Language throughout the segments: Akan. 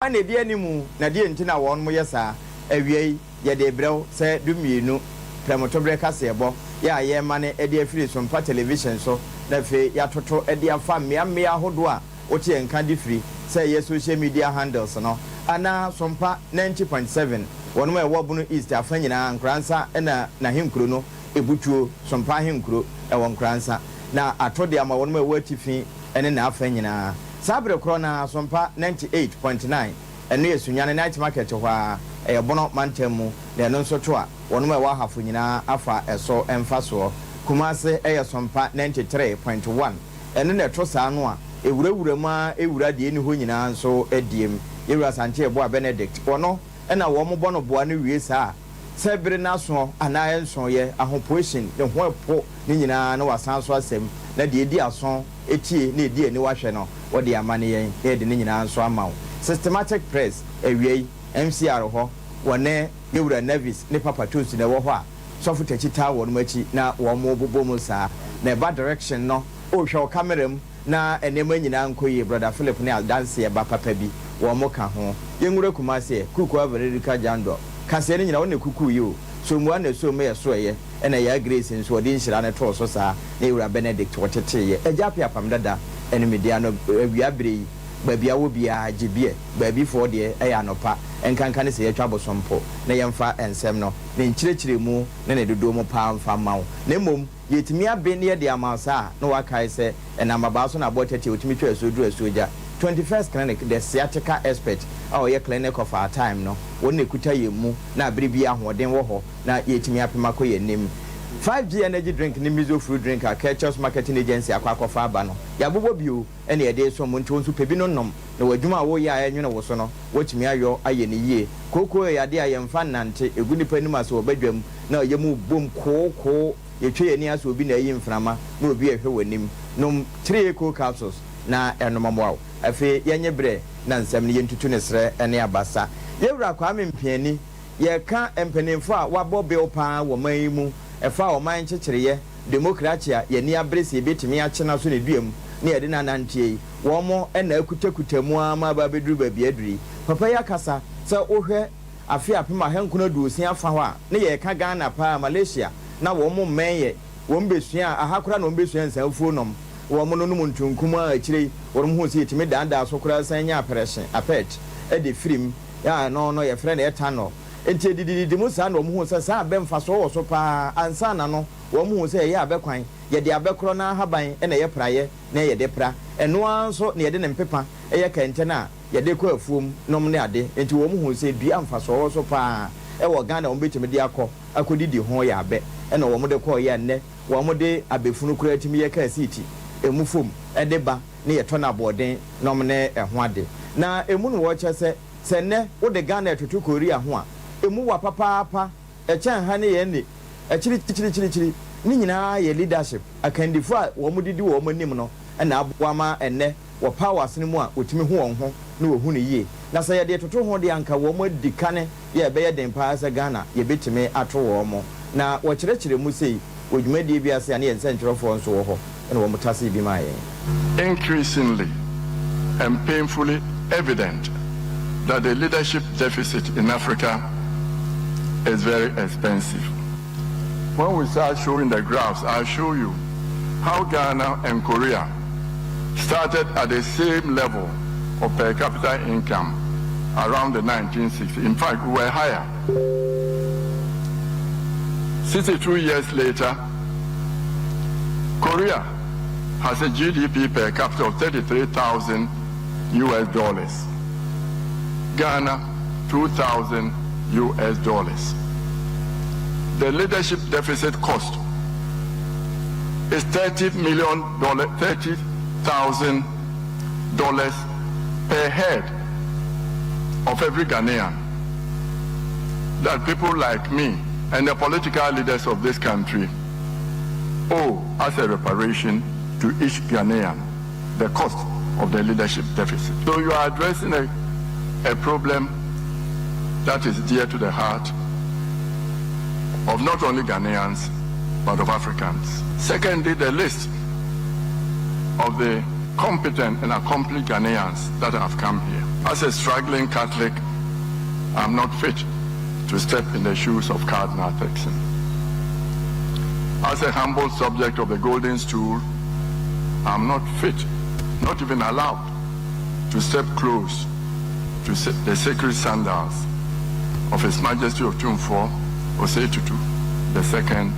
Hwan na edi anim, na deɛn nti na wɔyɛ saa? Awiei, yɛde rebrɛ wo sɛ 12 prɛmtoberɛ kaseɛbɔ yɛ a yɛremane de afiri Sompa Television so na afei yɛatoto de afa mmeammea ahodoɔ a wote yɛn nka de firi, sɛ ɛyɛ social media handles no anaa Sompa 90.7, wɔnom a ɛwɔ Bono East afa nyinaa, Nkoransa na n'ahenkuro no Ebutuo, Sompa ahenkuro ɛwɔ Nkoransa, na ato de ama wɔnom a ɛwɔ atifi ne n'afa nyinaa. Saa bere korɔ no ara, Sompa 98.9, ɛno yɛ Sunyani Night Market hɔ ara, ɛyɛ Bono mantam mu, na ɛno nso to a, wɔnom a ɛwɔ Ahafo nyinaa afa ɛso mfasoɔ. Kumase yɛ Sompa 93.1, ɛno na ɛto saa no a, ɛwurawura mu ara ɛwura deɛ ɛnni hɔ nyinaa nso diem. Yɛwura Asante Yeboah Benedict, ɔno na wɔbɔ no boa no wie saa a, Sɛ bere no aso anaa ɛnsooeɛ, ahopoesin, ne ho ɛpo ne nyinaa na wasan so asɛm, na deɛ ɛdi aso tie na ɛdi aniwa hwɛ no, wɔde amane yɛn na yɛde ne nyinaa nso ama wo. Systematic Press, awia yi, MCR hɔ, wɔne Yɛwura Nervis ne Papa Toast na ɛwɔ hɔ a Sɔfo Takyi taa wɔnom akyi na wɔbobɔ mu saa. Na ɛba direction no, oh hwɛ wo camera mu. Na nneɛma nyinaa nkɔ yie, Brɔda Philip ne adanseɛ ba papa bi, wɔn ka ho. Yɛnwura Kumasi ɛ, Kuku Avererika Jandor, kaseɛ no nyinaa wo na ɛkukuu yɛ o, Sommua na ɛsoo me ɛso ɛyɛ, ɛna Yaa Grace nso ɔde nhyira no too so saa, na Yɛwura Benedict wɔtetee yɛ. Agya Appiah Apam Dada ɛne me deɛ anɔ awia berɛ yi, baabi a wɔ biara gye beer, baabi foɔ deɛ ɛyɛ anɔpa, ɛnkanka ne sɛ yɛatwa bosom mpo, na yɛmfa nsɛm no, ne nkyerɛkyerɛmu ne ne dodoɔ mu paa mfa mma wo, na mmom. Yɛtumi aben na yɛde ama wo saa a, na woakae sɛ ɛnam abaa so na aboa tiatia otumi twa asuo duru asuo gya. 21st Clinic, The Sciatica Expert a ɔyɛ Clinic of Our Time no, wɔn na ɛkuta yɛn mu na bere biara ahoɔden wɔ hɔ na yɛtumi apem akɔ yɛn anim. 5G Energy Drink ne Mizo Fruit Drink a Kerchos Marketing Agency akɔ akɔfa aba no, yɛabobɔ bio na yɛde resom mo nti wo nso pɛ bi no nom na w'adwuma a woreyɛ a ɛnwene wo so no, woatumi ayɔ ayɛ no yie. Kookoo yɛ yadeɛ a yɛmfa nnante, ɛgu nnipa anim ase wɔ badwam na ɔyɛ mu bom kookoo, yɛtwa yɛn ani asɛ obi na ayi mframa na obi rehwɛ w'anim. Nom 3 cold capsules na ɛnom mmoa wo. Afei yɛnye berɛ na nsɛm no yɛntutu no serɛ ne abasa. Yɛwura Kwame Mpiani, yɛreka mpaninfoɔ a wɔabɔ bew pa ara wɔ man yi mu ɛfa ɔman nkyekyereɛ, demokrakye a yɛn ani abere sɛ yɛbɛtumi akye no aso ne dua mu na yɛde no ananteɛ yi, wɔn na akutakuta mu ara ma aba abɛduru baabi a aduru yi. Papa yi akasa sɛ wohwɛ afe 1960 fa hɔ a ne yɛreka Ghana paa, Malaysia na wɔn mmɛn yɛ, wɔn bɛsua a, aha koraa na wɔn bɛsua nsanfuo nom, wɔn no nom ntunkum a akyire yi wɔn huu sɛ yɛtumi daadaa so koraa san nya apɛrɛhye, apɛt, de firi mu, a ɛno no yɛfrɛ no ethanol. Nti ɛdidididi mu saa na wɔn huu sɛ saa abɛ mfasoɔ wɔ so paa, ansa na no wɔn huu sɛ ɛyɛ abɛ kwan, yɛde abɛ korɔ no ahaban na ɛyɛ praeɛ na yɛde pra, ɛno ara nso na yɛde ne mpepa yɛ kɛntɛn a yɛde kɔ afuom nom ne ade, nti wɔn huu sɛ dua mfasoɔ wɔ so paa wɔ Ghana a wɔn bɛtumi de akɔ akɔdidi ho yɛ abɛ ɛna wɔn de kɔeɛ a nnɛ wɔn de abɛfunu koraa tumi yɛ kaa siiti ɛmu fom de ba ne yɛtɔ no aboɔden nom ne ɛho ade. Na ɛmu no wɔkyɛ sɛ sɛ nnɛ wode Ghana ɛtoto Korea ho a ɛmu wa papaapa ɛkyɛn ha ne yɛn ne akyirikyirikyirikyiri ne nyinaa yɛ leadership akandifoɔ a wɔn de di wɔn anim no na aboa ma ɛnnɛ wɔ powers no mu a wɔtumi hu wɔn ho na wɔhu no yie. Na sɛ yɛde retoto ho deɛ anka wɔn adi kane yɛ ɛbɛyɛ den paa sɛ Ghana yɛbɛtumi ato wɔn. Na wɔkyerɛkyerɛ mu sei wɔ dwumadie bi ase a ne yɛn nsɛntwerɛfoɔ nso wɔ hɔ na wɔn tasee bi maa yɛn. Increasingly and painfully evident that the leadership deficit in Africa is very expensive. When we start showing the graphs, I'll show you how Ghana and Korea started at the same level of per capita income around the 1960s. In fact, we were higher. 62 years later, Korea has a GDP per capita of 33,000 US dollars. Ghana, 2,000 US dollars. The leadership deficit cost is 30 million dollar, $30,000 per head of every Ghanaian. That people like me and the political leaders of this country owe as a reparation to each Ghanaian the cost of the leadership deficit. So you are addressing a problem that is dear to the heart of not only Ghanaians, but of Africans. Secondly, the list of the competent and accomplished Ghanaians that have come here. As a struggling Catholic, I'm not fit to step in the shoes of Cardinal Turkson. As a humble subject of the Golden Stool, I'm not fit, not even allowed, to step close to the sacred sandals of His Majesty Otumfuo Osei Tutu the second.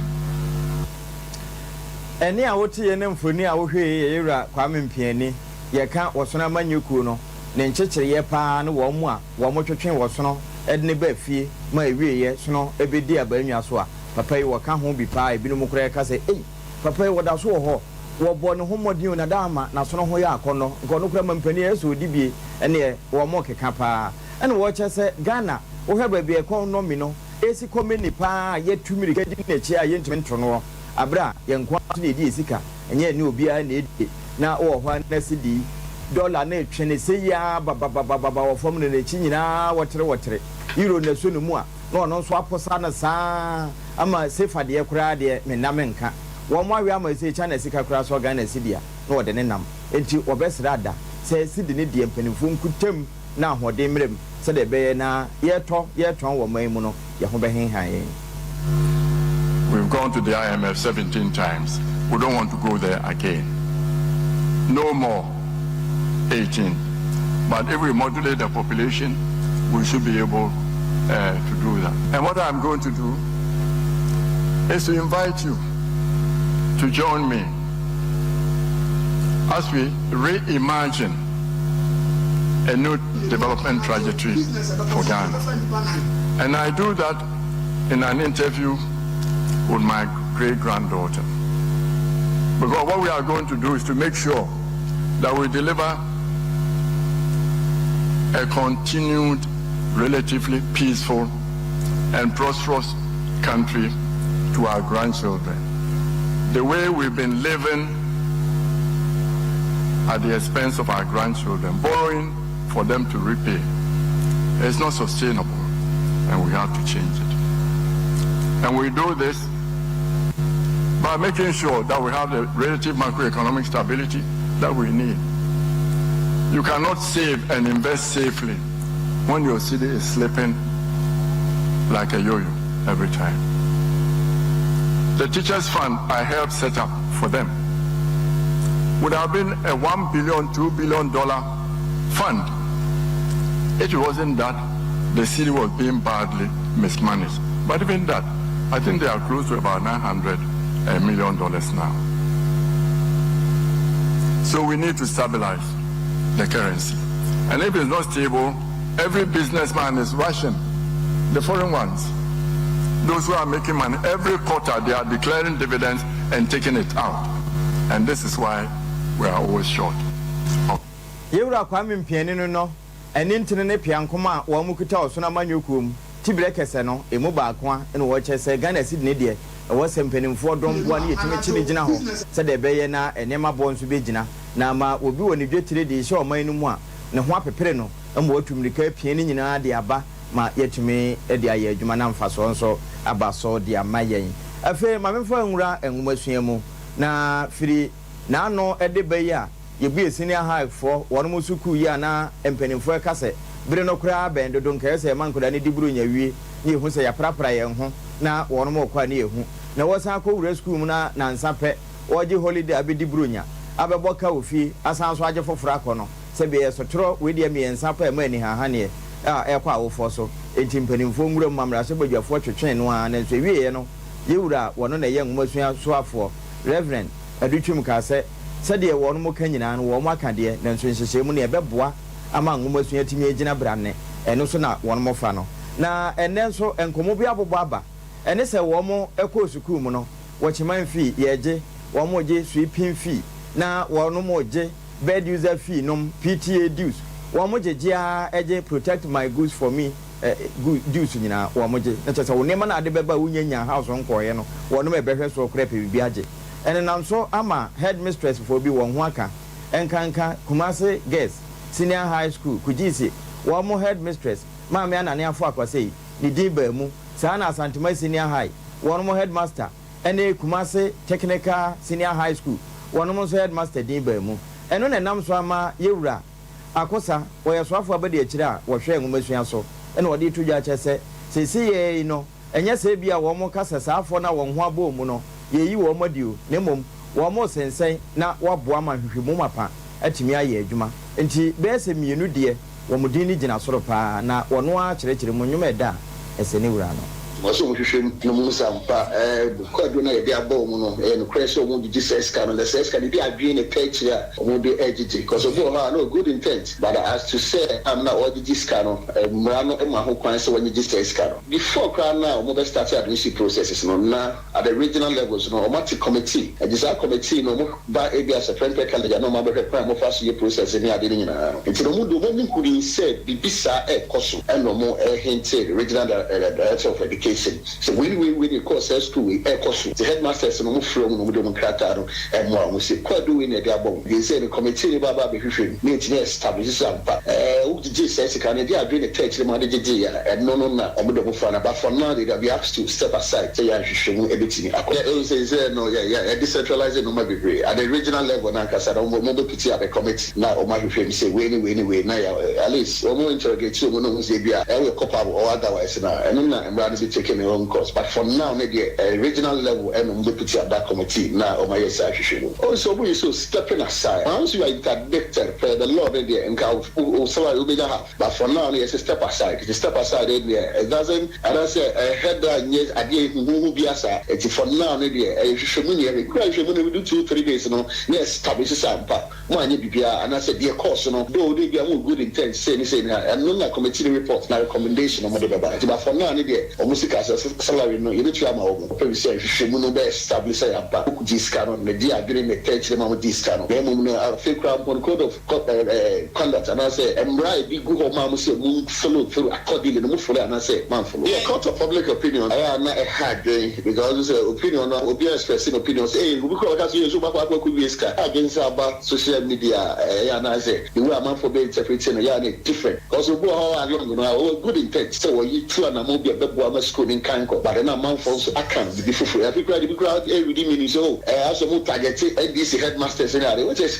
Ɛnne a woteeɛ ne mfoni a wohwɛeɛ yɛ Yɛwura Kwame Mpiani. Yɛka Wɔsono Amanyɔkuo no ne nkyekyereeɛ pa ara ne wɔn a wɔtwetwe wɔsono de no baa fie ma ɛwieeɛ sono bɛdii abaannwa so a papa yi wɔka ho bi pa ara. Ebinom koraa ka sɛ, Ei! Papa yi wɔda so wɔ hɔ? Wɔbɔ ne ho mmɔden o na daa ama n'asono ho yɛ akɔnnɔ. Nka ɔno koraa mampanin ɛyɛ sɛ ɔdi bie. Ɛnneɛ wɔkeka pa ara. Ɛna wɔkyerɛ sɛ Ghana wohwɛ baabi a ɛkɔnɔmi no ɛresi kɔ many pa ara a yɛtu mmirika di n'akyi a yɛntumi nto noɔ. Aberɛ a yɛn nko ara nso na yɛdi yɛn sika, ɛnyɛ yɛne obiara na ɛdie, na wowɔ hɔ a na cedi, dɔla no retwe no sei ara bababababa wɔ fam na n'akyi nyinaa wɔtere wɔtere, euro na ɛsɔ ne mu a na ɔno nso aposa no saa ara ama sefa deɛ koraa deɛ menna menka. Wɔn awe ama sei China sika koraa sɔ Ghana cedi a na wɔde ne nam. Enti wɔbɛsrɛ ada sɛ cedi no deɛ mpanimfoɔ nkutam na ahoɔden mmra mu sɛdeɛ ɛbɛyɛ na yɛretɔ yɛretɔn wɔ ɔman yi mu no yɛn ho bɛhenhan yɛn. We've gone to the IMF 17 times. We don't want to go there again. No more 18. But if we modulate the population, we should be able to do that. And what I'm going to do is to invite you to join me as we reimagine a new development trajectory for Ghana. And I do that in an interview with my great granddaughter. Because what we are going to do is to make sure that we deliver a continued, relatively peaceful and prosperous country to our grandchildren. The way we've been living at the expense of our grandchildren, borrowing for them to repay, is not sustainable, and we have to change it. And we do this by making sure that we have the relative macroeconomic stability that we need. You cannot save and invest safely when your cedi is slipping like a yo-yo every time. The Teachers Fund I helped set up for them would have been a $1 billion, $2 billion fund. It wasn't that the cedi was being badly mismanaged. But even that, I think they are close to about $900 million now. So we need to stabilize the currency. And if it's not stable, every businessman is rushing, the foreign ones. Those who are making money, every quarter they are declaring dividends and taking it out. And this is why we are always short. Yɛwura Kwame Mpiani no ɛne ntene ne piankoma a wɔn mu kuta ɔsono amanyɔkuo mu tibirɛ kɛsɛ no emu baako a ɛna wɔkyɛ sɛ Ghana cedi ne deɛ ɛwɔ sɛ mpanimfoɔ dɔm boa ne yɛtumi kyi ne gyina hɔ sɛdeɛ ɛbɛyɛ na nneɛma boɔ nso bɛgyina na ama obi wɔ ne dwetire de hyɛ ɔman no mu a ne ho apepere no ama watu mmirika apia ne nyinaa de aba ma yɛtumi de ayɛ adwuma na mfasoɔ nso aba so de ama yɛn. Afei ma memfa nwura nwomasua mu na firi n'ano de ba yi a yɛbue senior high foɔ wɔn mo sukuu yi a na mpanimfoɔ ɛka sɛ bere no koraa bɛn dodo nkɛyɛ sɛ ɛma nkwadaa no di buru nya wie ne yɛhu sɛ yɛaprapra yɛn ho na wɔn mo kɔ a ne yɛhu na wɔsan akɔ wura sukuu mu na nansa pɛ wɔgye holiday abɛdi buronya abɛbɔ ka wɔ fie asan so agye foforɔ akɔ no sɛbi ɛyɛ sotorɔ. Wei deɛ mmiɛnsa pɛ ɛma anihahaneɛ a ɛkɔ awofoɔ so enti mpanimfoɔ nwura mu mmarahyɛbadwafoɔ twetwee no ara nanso ewieɛ no yɛwura a wɔno na ɛyɛ nwomasua soafoɔ Reverend Adutwum kaa sɛ sɛdeɛ wɔn mo ka nyinaa no wɔn aka deɛ nanso nhyehyɛe mu no ɛbɛboa ama nwomasua tumi agyina brane ɛno so na wɔn mo fa no. Na ɛnnɛ nso nkɔmmɔ bi abobɔ aba ɛne sɛ wɔn kɔɔ sukuu mu no wɔkyeman fee yɛgye wɔn gye sweeping fee na wɔn mo gye bed user fee nom PTA dues wɔn gyegye a ɛgye protect my goods for me dues nyinaa wɔn gye na kyerɛ sɛ wɔn nneɛma na ade bɛba a wonya nya house nkɔɔyɛ no wɔn ɛbɛhwɛ soɔ koraa pɛ biribi agye. Ɛnenam so ama headmistress foɔ bi wɔn ho aka nkanka Kumase Girls Senior High School Kujisi wɔn mo headmistress Maame Anane Afo Akwasei ne din baa mu saa na Asantema Senior High wɔn mo headmaster ɛne Kumase Technical Senior High School wɔn mo nso headmaster din baa mu. Ɛno na ɛnam so ama yɛwura Akosa, ɔyɛ soafoɔ abadiakyire a wɔhwɛ nwomasua so na ɔde reto dwa akyerɛ sɛ seesei ara yi no ɛnyɛ sɛ ebia wɔreka sɛ saa afoɔ no a wɔn ho abɔ wɔn mu no yɛreyi wɔn adi o, na mmom wɔresensɛn na wɔaboa ma nhwehwɛmu mapa atumi ayɛ adwuma. Enti bɛyɛ sɛ mmienu deɛ wɔn din no gyina soro paa na wɔno ara kyerɛkyerɛ mu nnwom a ɛda a ɛsɛ ne wura no. Ɛwɔ sɛ wɔhwehwɛ mu na wɔhu sɛ ampa kwaadu no a yɛde abɔ wɔn no, ɛyɛ nokorɛ sɛ wɔgyegye saa sika no, na saa sika no, ebi adwene na ɛtɔ akyire a wɔde regyegye. Because obi wɔ hɔ a, na ɔwɔ good intent, but as to sɛ time no a ɔregyegye sika no, mmara no ma ho kwan sɛ wɔnyegye saa sika no. Before koraa no a wɔbɛ start admission processes no, na at the regional levels no, wɔate committee, ɛnti saa committee no, wɔba ebia sɛ Prempeh College a na wɔabɛhwɛ kwan a wɔfa so yɛ process ne ade no nyinaa no. Nti no wɔn de wɔn ani hunii sɛ biribi saa ɛrekɔ so ɛna wɔn hintee regional director of education sɛ wei ne wei wei na ɛkɔɔ saa school wei ɛrekɔ so. Nti headmasters no wɔn frɛ wɔn na wɔn de wɔn nkrataa no ɛmoa wɔn sɛ kwaadu wei na yɛde abɔ mo. Nti sɛ no committee no ba aba abɛhwehwɛ mu na yɛtumi establish sɛ ampa ɛɛ wo gyegyee saa sika no ɛde adwene na ɛtaa akyire ma wode gyegyee a ɛno no na wɔn de wɔn fa no but for now they can be asked to step aside sɛ yɛ nhwehwɛmu ɛbɛtumi akɔ. Yɛ ɛhu sɛ sɛ no yɛ yɛ decentralize nnoɔma bebree at the regional level no ankasa no wɔn bɛ put up a committee na wɔn ahwehwɛ mu sɛ wei ne wei ne wei na yɛ at least wɔn interrogate wɔn na wɔn sɛ ebi a ɛwɔ culpable or otherwise na ɛno na mmara no bɛ take ne own course but for now ne deɛ regional level ɛna wɔn bɛ put up that committee na wɔn ayɛ saa ahwehwɛ mu. Oh sɛ wɔn yi so stepping aside once you are interdicted per the law ne deɛ nka wo salary wo bɛnya half but for now no yɛ sɛ step aside nti step aside ne deɛ it doesn't anaasɛ ɛhɛ da nyɛ adeɛ huhuhu bi asa. Nti for now ne deɛ ɛyɛ hwehwɛmu ne yɛhwɛ kura hwehwɛmu no we do 2-3 days no na establish sɛ ampa mo anyɛ biribiara anaasɛ deɛ kɔɔ so no though de bia mo good intent sei ne sei ne ha, ɛno na committee ne report na recommendation ɔmo de bɛba. Nti but for now ne deɛ ɔmo sika sɛ salary no yɛbɛtua ama wɔn ɔpɛ bi sɛ hwehwɛmu no bɛ establish sɛ ampa gye sika no ne de adwene ne tɛ kyerɛ ma mo di sika no, na mmom no afei koraa mpo no code of conduct anaasɛ mmara a ebi gu hɔ maa mo sɛ mo follow through accordingly no, mo follow anaasɛ man follow. Yɛ court of public opinion ɛyɛ a na ɛha adwene because sɛ opinion no obi express an opinion sɛ ee obi kura ɔka so yɛ so bakɔ akɔ akɔ wie sika adwene sɛ aba social media ɛyɛ anaasɛ the way amanfoɔ bɛ interpret no yɛ a na different because obi wɔ hɔ along no a ɔwɔ good intent sɛ wɔyi tu anamɔ bi a bɛboa ma school ne nkan kɔ, but ɛna amanfoɔ nso aka bibi foforɔ afi kura bibi kura ɛredi meaning so oh asɔ mo target NDC headmasters ne ade, which is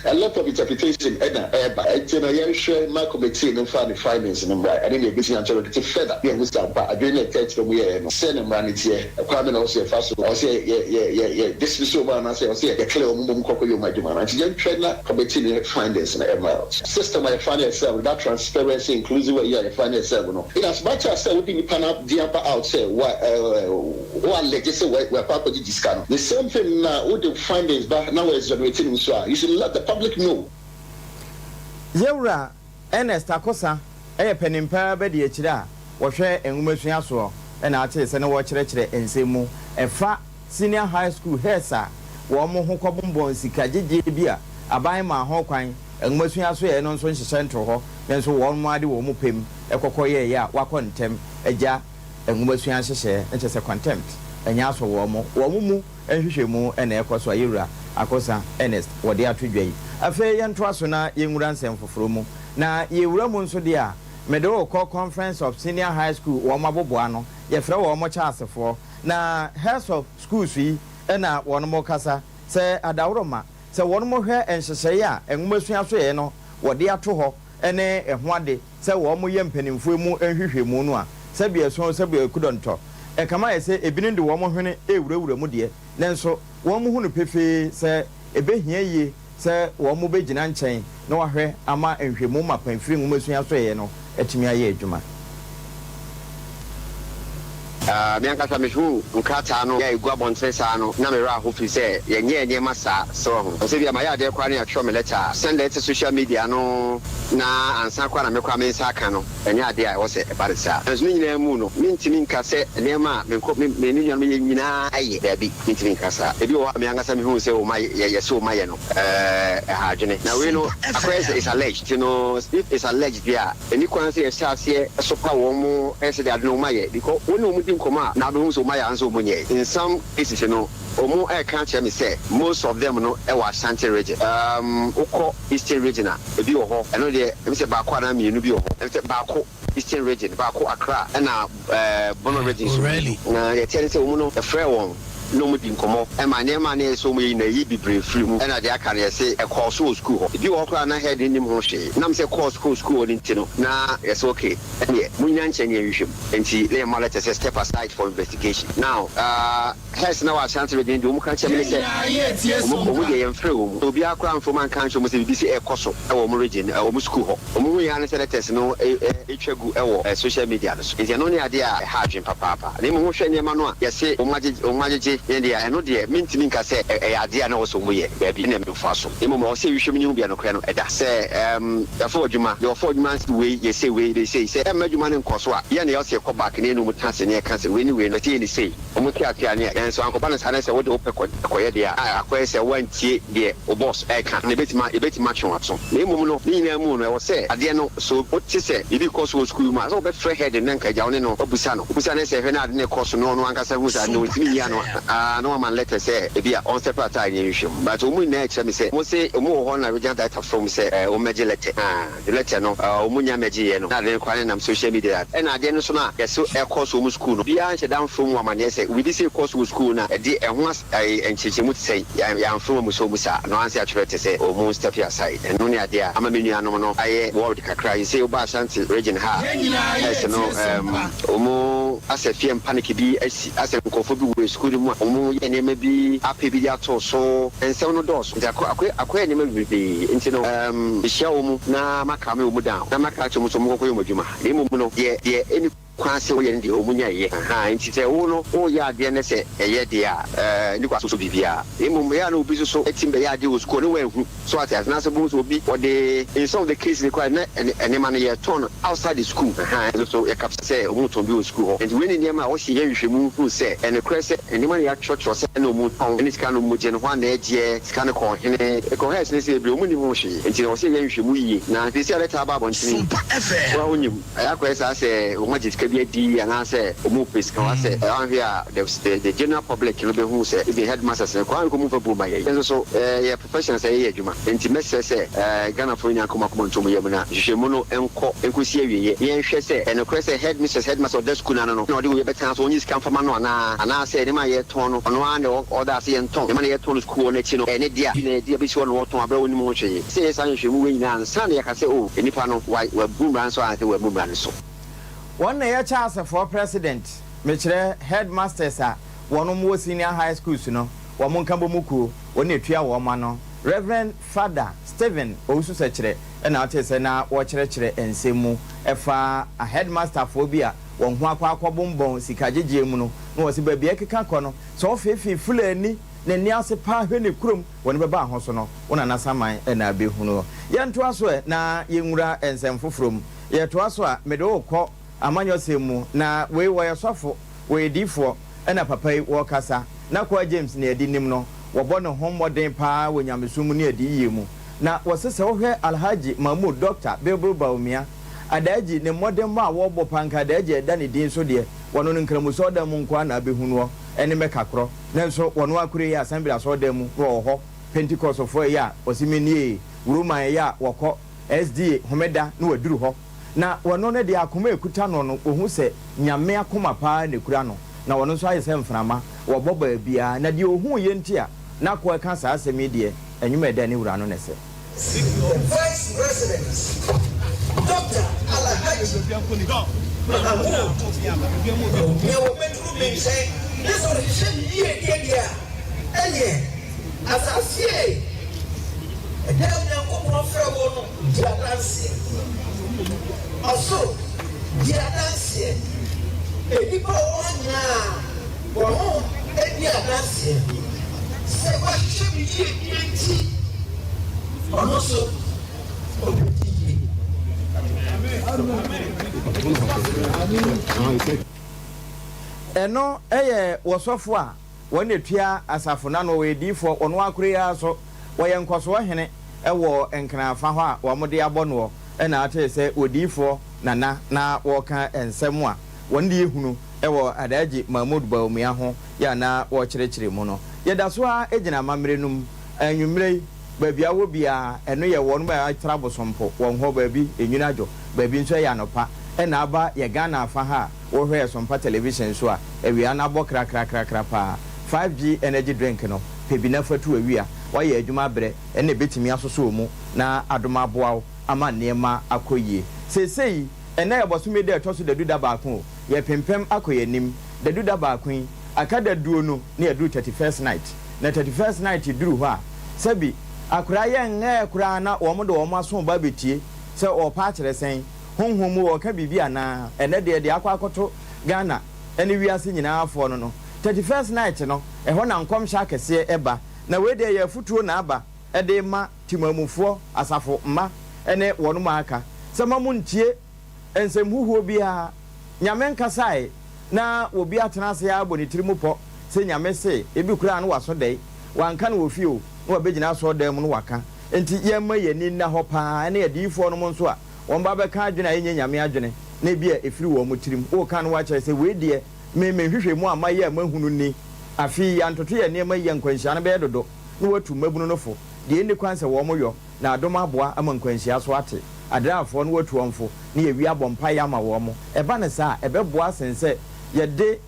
a lot of interpretation ɛna ɛɛba. Ɛnti no yɛnhwɛ ma committee no fa ne findings no mmra, ɛne na ebesi interrogate further ne ɛho sɛ ampa adwene na ɛtɛ kyerɛ mu yɛɛ no sɛ ne mmara ne teɛ ɛkwan mi na ɔsɛ yɛfa so ɔsɛ yɛ yɛ yɛ yɛ dismiss wɔn anaasɛ ɔsɛ yɛ clear wɔn mbom kɔkɔ yɛ wɔn adwuma no. Nti yɛntwɛ na committee ne findings no ɛmra out. System a yɛfa ne ɛsɛ that transparency, inclusive way a yɛfa ne ɛsɛ no, in as much as sɛ wodi nipa na di aba out sɛ wa wo allege sɛ wɔ wɔakɔ akɔgye sika no, the same thing na wode findings ba na wɔ exonerate no nso a, you should let the public know. Yɛwura Ernest Akosa ɛyɛ panimpa bɛdi akyire a wɔhwɛ nwomasua soɔ ɛna ate sɛ ne wɔkyerɛkyerɛ nsɛm mu ɛfa senior high school heads a wɔn mo ho kɔbɔnbɔn sika gyegye bi a aban ma ho kwan nwomasua so yɛ no nso nhyehyɛ nto hɔ, nanso wɔn mo ade wɔn mu pɛm ɛkɔkɔ yɛɛyɛ a wakɔ ntɛm agya nwomasua nhyehyɛ nkyɛ sɛ contempt ɛnyɛ asɔ wɔn mo wɔn mo mu nhwehwɛ mu ɛna ɛkɔ so a yɛwura Akosa Ernest wɔde ato dwa yi. Afei yɛntoa so na yɛnwura nsɛm foforɔ mu na yɛwura mu nso deɛ a mede wokɔ Conference of Senior High School wɔn aboboa no yɛfrɛ wɔn mo kyaasefoɔ na heads of schools yi ɛna wɔn mo kasa sɛ adaworoma sɛ wɔn mo hwɛ nhyehyɛeɛ a nwomasua so yɛ no wɔde ato hɔ ɛne ɛho ade sɛ wɔn mo yɛ mpanimfoɔ mu nhwehwɛmu no a sɛbi ɛso sɛbi ɛkudɔntɔ ɛkama yɛ sɛ ebinom de wɔn hwene ewurawura mu deɛ, nanso wɔn mo hu no pefee sɛ ebehia yie sɛ wɔn mo bɛgyina nkyɛn na wahwɛ ama nhwɛmu mapa mfiri nwomasua so yɛ no atumi ayɛ adwuma. Me ankasa mehuu nkrataa no a ɛgu abɔntene saa no na mewerɛ aho firi sɛ yɛnyɛɛ nneɛma saa sɛ wɔ ho sɛ bia mayɛ adeɛ koraa ne yɛatwerɛ me letter a send letter social media no na ansa koraa na mekora me nsa aka no, ɛnyɛ adeɛ a ɛwɔ sɛ ɛba ne saa. Nanso ne nyinaa mu no mentumi nka sɛ nneɛma a menkɔ me ne nuanom yɛ nyinaa ɛyɛ. Daabi, mentumi nka saa. Ebi wɔ hɔ a me ankasa mehuu sɛ wɔma yɛ yɛ sɛ wɔma yɛ no ɛha adwene. Na wei no akɔyɛ sɛ it's alleged, nti no if it's alleged deɛ a ɛni kwan sɛ yɛhyɛ aseɛ sopa wɔn mo ɛsɛ de ade no wɔn ayɛ because wɔn ne wɔn di nkɔmɔ a na abɛhu sɛ wɔn ayɛ anso wɔn nyɛ. In some cases no wɔn ɛka kyerɛ me sɛ most of them no ɛwɔ Ashanti Region. Wokɔ Eastern Region a ebi wɔ hɔ, ɛno deɛ ebi sɛ baako anaa mmienu bi wɔ hɔ, ebi sɛ baako Eastern Region, baako Accra, ɛna Bono Region so. O'Reilly. Na yɛteɛ ne sɛ wɔn no yɛfrɛ wɔn. ne wɔn di nkɔmmɔ ma nneɛma a na ɛyɛ sɛ wɔyɛ nyinaa yɛyi bebree firi mu ɛna deɛ aka no yɛse ɛkɔɔ so wɔ sukuu hɔ. Ebi wɔ hɔ koraa a na head no nnim ho hwee. Ɛnam sɛ ɛkɔɔ so wɔ sukuu hɔ no nti no na yɛse okay ɛneɛ monnyina nkyɛn na yɛnhwehwɛ mu. Enti na yɛma letter sɛ step aside for investigation. Now heads na wɔ Ashanti region deɛ wɔn ka kyerɛ me ne sɛ wɔn wɔn deɛ yɛnfrɛ wɔn. Obiara koraa amfrɛ wɔn anka ankyerɛ wɔn sɛ biribi sei ɛrekɔ so wɔ wɔn region wɔn sukuu hɔ. Wɔn hui ara ne sɛ letters no retwa gu wɔ social media no so. Nti ɛno ne adeɛ a ɛha adwene papaapa. Na mmom wohwɛ nneɛma no a yɛse wɔn agyegye wɔn agyegye yɛn deɛ a, ɛno deɛ mentumi nka sɛ ɛyɛ adeɛ a na ɛwɔ sɛ wɔyɛ. Daabi, ɛnneɛ memfoa so. Na mmom ɛwɔ sɛ yɛhwehwɛ mu na yɛhu baabi a nokorɛ no da. Sɛ yɛfa w'adwuma, deɛ ɔfa w'adwuma nse wei, yɛ sei, wei yɛ sei. Sɛ ɛmma adwuma no nkɔ so a, yɛn na ɛwɔ sɛ yɛkɔ back na yɛne wɔn tena ase na yɛka sɛ wei ne wei no, yɛpɛ sɛ yɛyɛ no sei. Wɔn te ase a ne nanso ankɔba no saa na sɛ wode wo pɛ kɔ kɔyɛ deɛ a, akɔyɛ sɛ woantie deɛ wo boss reka no, ɛbɛtumi yɛbɛtumi atwe w'aso. Na mmom no, ne nyinaa mu no, ɛwɔ sɛ adeɛ no, sɛ wote sɛ biribi rekɔ so wɔ sukuu yi mu a, ɛsɛ sɛ wobɛfrɛ head no na anka agya wo ne no abisa no. Wobisa no sɛ hwɛ na ade no rekɔ so na ɔno ankasa hu sɛ ade no ɔntumi nyi ano a, na wama no letter sɛ ebia ɔnstep aside na yɛnhwehwɛ mu. But wɔn nyinaa kyerɛ me sɛ wɔse wɔn wɔ hɔ na regional director frɛ wɔn sɛ wɔmmɛgye letter. The letter no ɔmo nya mɛgye yɛ no na ade no koraa ne nam social media ɛna adeɛ no so no a yɛse ɛkɔ so ɔmo school no obiara nhyɛ da mfrɛ ɔmo amaneɛ sɛ biribi sei kɔ so wɔ school no a ɛde ɛho as ɛɛ nkyerɛkyerɛmu te sɛn yɛ yɛamfrɛ ɔmo sɛ ɔmo saa no anse atwerɛ te sɛ ɔmo step aside ɛno ne adeɛ a ama me nuanom no ayɛ worried kakra sesei woba Ashanti region ha a ɛsɛ no ɛɛm ɔmo asɛ fear and panic bi asi asɛ nkorɔfoɔ bi wɔ school no mu a ɔmo yɛ nneɛma bi apɛ bi de ato so nsɛm no dɔɔso. Nti akɔ akɔyɛ akɔyɛ nneɛma bebrebe nti no ɛɛm mehyia wɔn na ma calme wɔn down na maka akyerɛ wɔn sɛ wɔn nkɔkɔyɛ wɔn adwuma na mmom no deɛ deɛ ɛnni kwan sɛ wɔyɛ no deɛ wɔn nya yɛ ahaa nti sɛ wo no woyɛ adeɛ ne sɛ ɛyɛ deɛ a ɛɛ ɛnni kwan sɛ wosɔ biribiara na mmom ɛyɛ a na obi nso so tim bɛyɛ adeɛ wɔ sukuu ne wanhu so ate ase anaasɛ wobɛhu sɛ obi wɔde in some of the cases no koraa na nneɛma no yɛtɔn outside the school ahaa ɛno nso yɛ capture sɛ wɔn tɔn bi wɔ sukuu hɔ nti wei ne nneɛma a wɔsi yɛ nhwehwɛmu hu sɛ ɛnokorɛ sɛ nneɛma no yɛatwerɛtwerɛ sɛ ɛna wɔn tɔn ɛne sika no wɔn gye no hwan na ɛgyeɛ sika no kɔ hene ɛkɔ hɛs ne sɛ ebire wɔn nnim ho hwee nti na wɔsi yɛ nhwehwɛmu yie na seesei a lɛta aba abɔntene yi wo a wonim ɛyɛ akɔyɛ saa sɛ wɔn agye sika bi adi anaasɛ wɔn repɛ sika hɔ asɛ wanhwɛ a the the the general public no bɛhu sɛ even headmasters no koraa nkɔ mu mfa buo ma yɛn yɛn nso so yɛ Professionals a yɛyɛ adwuma nti mɛsrɛ sɛ Ghanafoɔ nyinaa nka wɔn akoma nto wɔn yam na nhwehwɛmu no nkɔ nkɔsi awieɛ na yɛnhwɛ sɛ ɛyɛ nokorɛ sɛ headmistress, headmaster a ɔda sukuu no ano no na ɔde wei bɛtena so ɔnyi sika mfa ma no anaa anaasɛ nneɛma a yɛtɔn no ɔno ara na ɔda ase yɛntɔn nneɛma no a yɛtɔn no sukuu hɔ no akyi no ɛyɛ ne dea bi na yɛde abɛsi hɔ na ɔtɔn aberɛ a ɔnnim ho hwee. Sɛ yɛyɛ saa nhwehwɛmu wei nyinaa ansa na yɛaka sɛ oh nnipa no wabu mmara no so anaasɛ wammu mmara no so. Wɔn na ɛyɛ Charlesfoɔ president, mekyerɛ headmasters a wɔnom wɔ senior high schools no, wɔn nkabɔmu kuo, wɔn na ɛtua wɔn ano. Rev. Father Stephen Owusu-Sɛkyerɛ na wotee sɛ na wɔrekyerɛkyerɛ nsɛm mu ɛfa headmasterfoɔ bi a wɔn ho akɔ akɔbonbɔn sika gyegyeɛ mu no, na wɔse baabi a ɛkeka kɔ no, sɛ ɔfeefee Fulani n'ani ase paa hwɛ ne kurom wɔne bɛba ho so no, wo Nana Saman na abɛhunu. Yɛntoa so ɛ na yɛnwura nsɛm foforɔ mu. Yɛtoa so a, mede wo rekɔ amanyɔsɛm mu, na wei wɔyɛ sɔfo, wɔyɛ diifoɔ, ɛna papa yi wɔrekasa. N'akoa James nea ɛde nim no, wɔbɔ ne ho mmɔden paa wɔ nyamesom mu ne adiyie mu. Na wɔse sɛ wohwɛ Alhaji Mahmood Doctor Bilbil Bawumia, Adaagyi, ne mmɔdemmɔ a wɔrebɔ paa nka Adaagyi a ɛda ne din so deɛ, wɔno no Nkramosi ɔdan mu nko ara na abɛhu noɔ ɛne Mecca korɔ. Nanso wɔno ara koro yi Assembly asɔredan mu na wɔwɔ hɔ, Pentecostfoɔ ɛyɛ a wɔse mennie, Roman ɛyɛ a wɔkɔ, SDA homeda na waduru hɔ. Na wɔno no deɛ akoma a ɛkuta no no wɔhu sɛ Nyame akoma paa na ɛkura no, na ɔno nso ayɛ sɛ mframa, wɔbɔ baabiara, na deɛ ɔhuuiɛ nti a n'akoa reka saa asɛm yi deɛ, nnwuma a ɛda ne wura no na ɛsɛ. The Vice President, Dɔkta Alhaji Mahamood Bawumia wɔbɛduru me nkyɛn na sɛ ɔhwehwɛ me yiedie deɛ a, ɛneɛ asase ei, ɛda a Onyankopɔn frɛ wo no di adanseɛ. Ɔsoro di adanseɛ. Nnipa a wɔwɔ ha nyinaa, wɔn honhom di adanseɛ sɛ woahwehwɛ me yiedie nti, ɔno nso ɔbɛdi yie. Ɛno yɛ wɔsɔfo a wɔn na etua asafo no ano, wɔyɛ diyifoɔ, wɔn ara koro yi ara nso, wɔyɛ nkɔsoɔ hene wɔ Nkran afa hɔ a wɔde abɔ noɔ, ɛna atee sɛ odiyifoɔ Nana na wɔreka nsɛm a wɔn deɛ hunu wɔ Alhaji Mahmood Bawumia ho yɛ a na wɔrekyerɛkyerɛ mu no. Yɛda so ara gyina amammerɛ no mu. Anwummerɛ yi, baabi a wowɔ biara, ɛno yɛ wɔn a atra Bosompo, wɔn hɔ baabi nwunu adwo, baabi nso ɛyɛ anɔpa, ɛna aba yɛ Ghana afa ha a, Wohwɛ Sompa Television so a, awia no abɔ krakrakrakra paa. 5G energy drink no, pɛ bi na fa tu awia. Woayɛ adwuma abrɛ, ɛnna ɛbɛtumi asosɔ wo mu na adom aboa wo ama nneɛma akɔ yie. Seesei, ɛnnɛ yɛ bɔsome da a ɛtɔ so dadu da baako o, yɛrepempɛm akɔ yɛn anim. Dadu da baako yi, aka daduo no na yɛaduru 31st night. Na 31st night duru hɔ a, sɛbi akwadaa yɛ ngɛɛ koraa na wɔn de wɔn aso reba abɛtie sɛ ɔrepa akyerɛ sɛn, honhom mu ɔreka biribi anaa. Ɛnnɛ deɛ, deɛ akɔ akɔto Ghana ne wiase nyinaa foɔ no no, 31st night no, ɛhɔ na nkɔmhyɛ akɛseɛ ba. Na wei deɛ ɛyɛ afutuo na aba de rema Temanmufoɔ, asafo mma ne wɔnom a aka, sɛ ma mo ntie nsɛm huhuo biara, Nyame nkasae na obi atena ase ara abɔ ne tiri mu pɔ sɛ Nyame se, ebi koraa no waso dɛe, wanka no wɔ fie o, na wabɛgyina asɔɔdan mu no waka. Enti yɛmma yɛn ani nna hɔ paa, ɛne adiyifoɔ nom nso a wɔn ba bɛka adwene a ɛnyɛ Nyame adwene, na ebia ɛfiri wɔn tirim, woka no woakyerɛ sɛ wei deɛ me me nhwehwɛmu a mayɛ a mahunu ni, afe yi yɛantoto yɛn nneɛma yie a nkwanhyia no bɛyɛ dodo, na wɔatu mmabunu no fo, deɛ ɛnni kwan sɛ wɔn yɔ, na adom aboa ama nkwanhyia so ate. Adraafoɔ no wɔatu wɔn fo, na yɛawie abɔ mpaeɛ ama wɔn. Ɛba no saa a, ɛbɛboa sen sɛ yɛde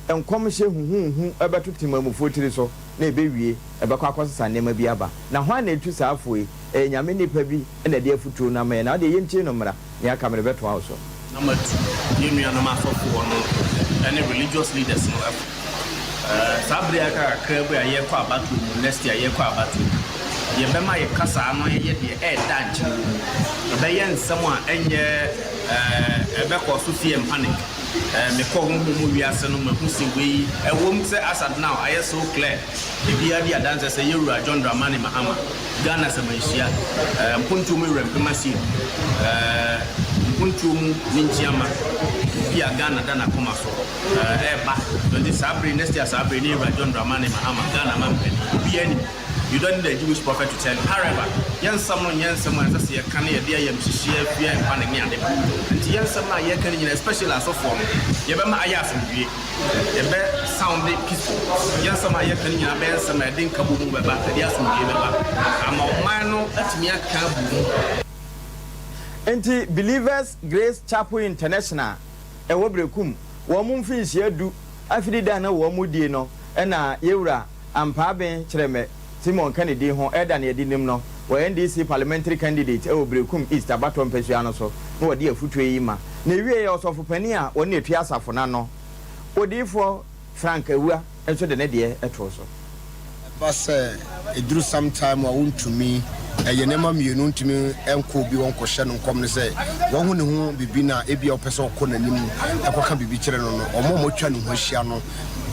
nkɔmhyɛ huhuuhu bɛto temanmufoɔ tiri so, na ɛbɛwie, ɛbɛkɔ akɔsesa nneɛma bi aba. Na hwan na ɛtu saa fo yi? Ɛyɛ Nyame nipa bi na ɛde afotuo no ama yɛn. Na wo deɛ yɛntie no mmra. Nea aka merebɛtoa wo so. Na matu yɛn nuanom asɔfoɔ no ne religious leaders no fo. Saa bere a aka kakraa bi a yɛrekɔ abatoɔ mu, next year yɛrekɔ abatoɔ mu, yɛbɛma yɛn kasaa no ayɛ deɛ ɛreda nkyene wɔ mu. Ɛbɛyɛ nsɛm a ɛnyɛ ɛbɛkɔ so fear and panic. Mekɔ honhom mu wiase no mahu sɛ wei, ɛwom sɛ as at now ayɛ so clear, ebiara di adanseɛ sɛ yɛwura John Dramani Mahama, Ghana sɛ manhyia mpontuo mu awura mpem asie mpontuo mu ne nkyiama obi a Ghana da n'akoma so ɛɛba nti saa bere next year saa bere ne awura John Dramani Mahama Ghana mampanin obiara nim. You don't need a Jewish prophet to tell you. However, yɛn nsɛm no nyɛ nsɛm a ɛsɛ sɛ yɛka na yɛde ayamhyehyeɛ fua mpa ne ne ade ba. Nti yɛn nsɛm no a yɛka no nyinaa, especially asɔfoɔ no, yɛbɛma ayɛ asomdwie. Yɛbɛ sound peaceful. Yɛn nsɛm a yɛka no nyinaa bɛyɛ nsɛm a ɛde nkabom bɛba, ɛde asomdwie bɛba ama ɔman no atumi aka abom. Enti Believers Grace Chapel International a ɛwɔ Berekum, wɔn mfinhyia du afidi da a na wɔn die no na Yewura Ampaaben Kyerɛmɛ Simon ka ne din ho ɛda nea ɛdi nim no wɔ NDC Parliamentary Candidate wɔ Berekum East abatoɔ mpasua no so na wɔde afutuo yi ma. Na ɛwieɛ Ɔsɔfopanin a ɔno na ɛtua asafo no ano, Odiyifoɔ Frank Awuah nso de ne deɛ too so. Ɛba sɛ ɛduru some time a wontumi, ɛyɛ nneɛma mmienu, wontumi nkɔ obi hɔ nkɔhyɛ no nkɔm ne sɛ wahu ne ho biribi na ebia wopɛ sɛ ɔkɔ n'anim ɛkɔka biribi kyerɛ no no, wɔn a wɔatwa ne ho ahyia no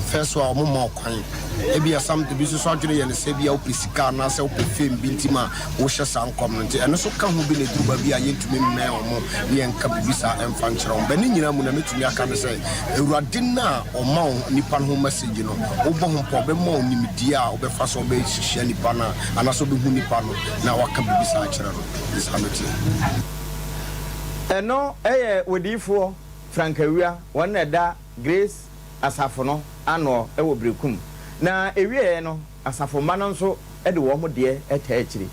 first a wɔn mma ɔkwan. Ebia some ebi nso so adwene yɛ no sɛ ebia wopɛ sika anaasɛ wopɛ fame bi nti ma wohyɛ saa nkɔm no nti ɛno nso ka ho bi na ɛduru baabi a yɛntumi mmɛn wɔn ne yɛnka biribi saa ɛmfa nkyerɛ wɔn. Bɛ ne nyinaa mu na mɛtumi aka ne sɛ Awurade no a ɔma wo nipa no ho message no, wobɔ ho mpa ɔbɛma wo nimdeɛ a wobɛfa so wobɛhyia nipa no a anaasɛ wobɛhu nipa no na waka biribi saa akyerɛ no. Nti saa na ɛteɛ. Ɛno yɛ odiyifoɔ Frank Awia, wɔn na ɛda Grace Asafo no anoɔ wɔ Berekum. Na ɛwieɛ no, asafo mma no nso de wɔn deɛ taa akyire.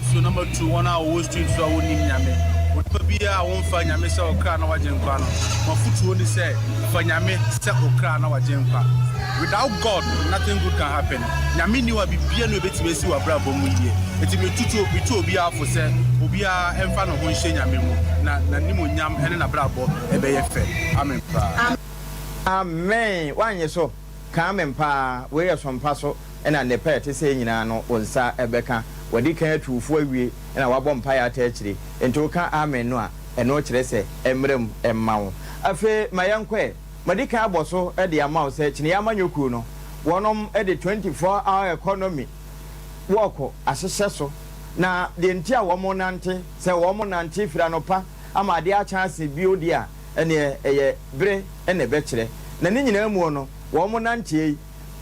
Nso na matu wɔn a wɔwɔ street so a wɔnnim Nyame. Onipa biara a womfa Nyame sɛ ɔkra na w'agyenkwa no, m'afotuo ne sɛ fa Nyame sɛ okra na w'agyenkwa. Without God nothing good can happen. Nyame nni hɔ a biribiara nni hɔ a ɛbɛtumi asi w'abrabɔ mu yie. Nti metutu metu obiara fo sɛ obiara mfa ne ho nhyɛ Nyame mu na n'animuonyam ne n'abrabɔ ɛbɛyɛ fɛ. Amen paa. Amen! Woannye so? Ka amen paa. Wei yɛ sompa so na nnepa a ɛte sɛɛ nyinaa no wo nsa bɛka. Wadi kan atu wo fo awie na wabɔ mpaeɛ ata akyire. Enti woka amen no a, ɛno kyerɛ sɛ ɛmmra mu mma wo. Afei ma yɛnkɔ ɛ. Madi kan abɔ so de ama wo sɛ Kyiniiɛ Amanyɔkuo no, wɔnom de 24 hour economy wɔɔko ahyehyɛ so. Na deɛ nti a wɔn nante, sɛ wɔn nante firi anɔpa ama adeɛ akye ase bio deɛ a, ɛneɛ ɛyɛ bere na ɛbɛkyerɛ. Na ne nyinaa muo no, wɔn nanteɛ yi,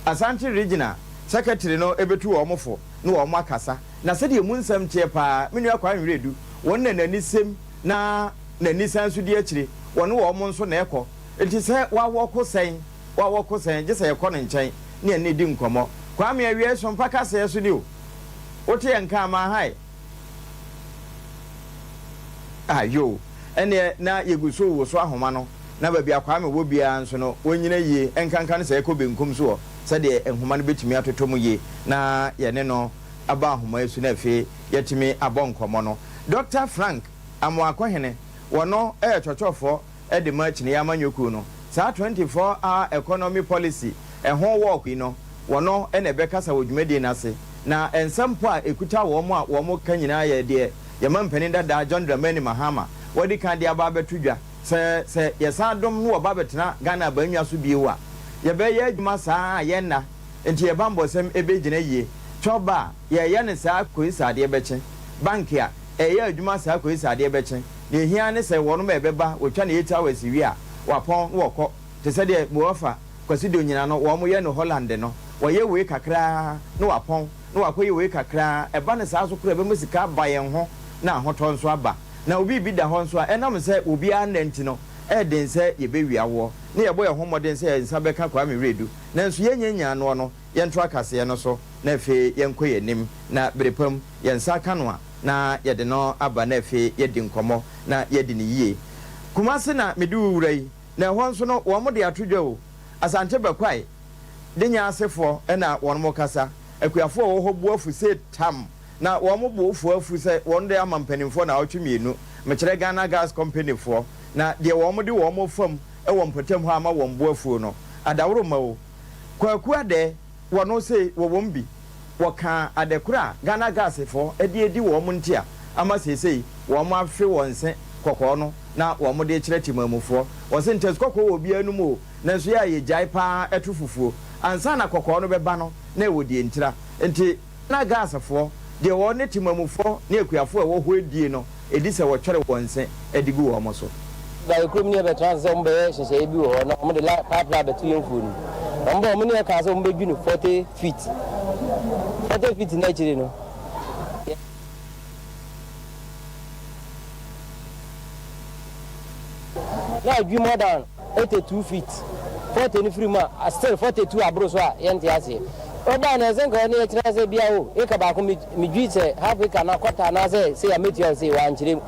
Asante Regional Secretary no bɛtu wɔn fo ne wɔn akasa. Na sɛdeɛ emu nsɛm teɛ paa, me nua Kwame Wiredu, wɔn na n'ani sem na n'ani san nso di akyire, wɔne wɔn nso na ɛkɔ. Enti sɛ wawɔko sɛn, wawɔko sɛn, gye sɛ yɛkɔ ne nkyɛn ne yɛne no di nkɔmmɔ. Kwame, awiei so mpa kaseɛ so ni o. Wote yɛn nka amaa hae? Ah yoo, ɛnneɛ na yɛgu so rewoso ahoma no, na baabi a Kwame wɔ biara nso no, wɔnnyina yie, ɛnkanka no sɛ ɛkɔ benkum so hɔ. sɛdeɛ nhoma no bɛtumi atotɔ mu yie na yɛne no aba ahoma yi so na afei yɛatumi abɔ nkɔmmɔ no. Dɔkta Frank Amoakohene, wɔno yɛ twɔtwɔfoɔ de ma Kyiniiɛ Amanyɔkuo no. Saa 24 hour economy policy ɛho wɔɔk yi no, wɔno na ɛbɛkasa wɔ dwumadie no ase. Na nsɛm pɔ a ɛkuta wɔn a wɔka nyinaa yɛ deɛ yɛn mampanin dadaa John Dramani Mahama wadi kan de aba abɛto dwa sɛ sɛ yɛsan dom no wɔba bɛtena Ghana abannwa so bio a, yɛbɛyɛ adwuma saa a yɛnna nti yɛn bammɔsɛm bɛgyina yie. Kyɔba a, yɛreyɛ no saa kɔsi sɛ adeɛ bɛkye. Bank a, ɛreyɛ adwuma saa kɔsi sɛ adeɛ bɛkye. Deɛ ɛhia ara ne sɛ wɔnom a ɛbɛba, wɔtwa no 8 hours wie a, wɔapɔn na wɔkɔ. Te sɛ deɛ Moafa, Kwasi Donyina no wɔn yɛ no Holland no, wɔyɛ wei kakra ara na wɔapɔn na wɔakɔyɛ wei kakra ara. Ɛba no saa nso koraa a, ɛbɛma sika aba yɛn ho na ahotɔ nso aba. Na obi bi da hɔ nso a, ɛnam sɛ obiara nna nti no, ɛyɛ den sɛ yɛbɛwia woɔ. Na yɛbɔ yɛn ho mmɔden sɛ yɛn nsa bɛka Kwame Wiredu, nanso yɛnnya nyaa noɔ no, yɛnto akaseɛ no so na afei yɛnkɔ yɛn anim. Na bere pa mu, yɛn nsa aka no a, na yɛde no aba na afei yɛadi nkɔmmɔ na yɛadi no yie. Kumase na mede wo wura yi, na ɛhɔ nso no wɔn de ato dwa o, Asante Bɛkwae de nyɛ asefoɔ na wɔn kasa, akuafoɔ a wɔwɔ hɔ bo afu sei tam, na wɔn bo fo afu sɛ wɔn de ama mpanimfoɔ naawɔtwe mmienu, mekyerɛ Ghana Gas Company foɔ, na deɛ wɔn de wɔn fam wɔ mpɔtam hɔ ama wɔn bo afuo no, adaworoma o. Kwaku Adɛɛ. Wɔno se wɔwom bi. Wɔkaa ade koro a Ghana Gas foɔ de adi wɔn nti a ama seesei wɔn afe wɔn se kɔkɔɔ no na wɔn de rekyerɛ temanmufoɔ. Wɔse ntasu kɔkɔɔ wɔ obiara anum o, nanso yɛ a yɛgyae paa to fufuo. Ansa na kɔkɔɔ no bɛba no na ɛwɔ deɛ ntira. Nti Ghana Gas foɔ deɛ wɔn ne temanmufoɔ ne akuafoɔ a ɛwɔ hɔ adie no ɛdi sɛ wɔtwɛre wɔn se de gu wɔn so. Ba kurom ne yɛbɛtena ase sɛ wɔbɛyɛ nhyehyɛeɛ bi wɔ hɔ na wɔde line pipe line abɛto yɛn mfuo no mu. Na wɔba wɔn ne yɛn kaa sɛ wɔbɛdwi no 40 feet. 40 feet no akyire no, yɛ. Na adwi more than 82 feet. 40 no firi mu a, still 42 aboro so a yɛnte aseɛ. Ɔbaa no ɛsɛ nka ɔne yɛkyerɛ sɛ bia o acre baako medwi sɛ half acre anaa quarter anaasɛ sei a mɛtua wo sei, wankyerɛ mu.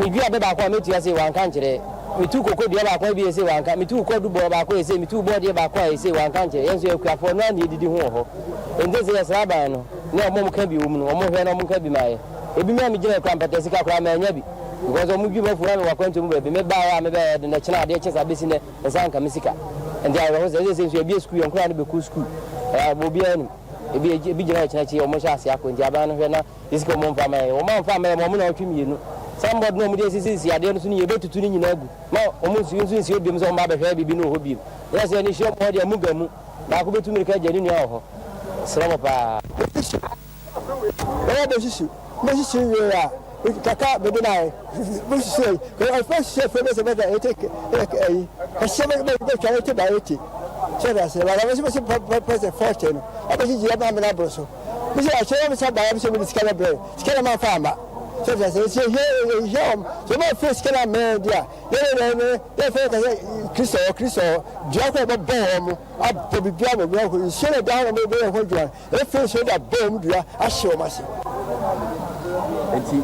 Medua abɛ baako a mɛtua sei, wanka ankyerɛ. Metu koko dua baako a ebi yɛ sei, wanka. Metu kwadu bɔɔ baako a ɛyɛ sei, metu bɔɔdeɛ baako a ɛyɛ sei, wanka ankyerɛ. Yɛn nso yɛ akuafoɔ, ɛno ara na yɛdidi ho wɔ hɔ. Enti sɛ yɛsrɛ aban no ne wɔn a wɔka bi wɔ mu no, wɔnhwɛ na wɔnka bi ma yɛn. Ebi me a megyina kura mpata sika koraa mannya bi because wɔn dwi m'afuo na mewɔ akwantuo mu baabi. Mebaeɛ a mebɛyɛ de na kyena adeɛ kye saa bɛsi nnɛ nsa anka me sika. Enti awerɛho sɛ seesei nso yɛabue sukuu, yɛn nkoraa no bɛkɔ sukuu. Ɛɛ obiara nim. Ebi ebi gyina hɔ kyena akyi wɔn hyɛ aseɛ akɔ. Enti aban no hwɛ na Gye sika ɔmo nfa ma yɛn. Wɔn anfa amma yɛn ma ɔmo naawɔtwe mmienu. Signboard no a ɔmo de asisisisi adeɛ no so no nyinaa yɛbɛtutu ne nyinaa agu. Ma ɔmo nsi nso nsi hɔ biom sɛ ɔmo ba abɛhwɛ biribi no wɔ hɔ biom. Yɛ sɛ yɛne hyia ɔmo hɔ deɛ mo ga mu. Baako bɛtu mirika agya ne nua wɔ hɔ. Mesrɛ mo paa. Bɛhyehye bɛyɛ bɛhyehye bɛhyehye wie a kaka bɛde na ayɛ bɛhyehye ɛfɛ hyehyɛ fɛ bɛsɛ bɛda ɛte ɛyi ɛhyɛ bɛ bɛtwa ɛte ba ɛte sɛ ɛda sɛ bɛda bɛsɛ bɛsɛ pɛ pɛ sɛ fɔɔkyɛ no ɛbɛhyehye ɛma amena aboro so. Mese akyerɛ wɔn sɛ baeɛ sɛ mede sika bɛbrɛ sika na mamfa amma. Sɛ sɛ sɛ sɛ hia hia wɔn sɛ wɔn afɛ sika na mɛn di a yɛn yɛn yɛn yɛn fɛ kasa Kristo hɔ Kristo hɔ dua kɔ ɛbɛbɔ wɔn abɔ biribi abɔ bi akɔ nsuo na ɛda hɔ na wɔn bɛyɛ ho adwuma ɛfɛ nsuo de abɔ wɔn dua ahyɛ wɔn ase. Enti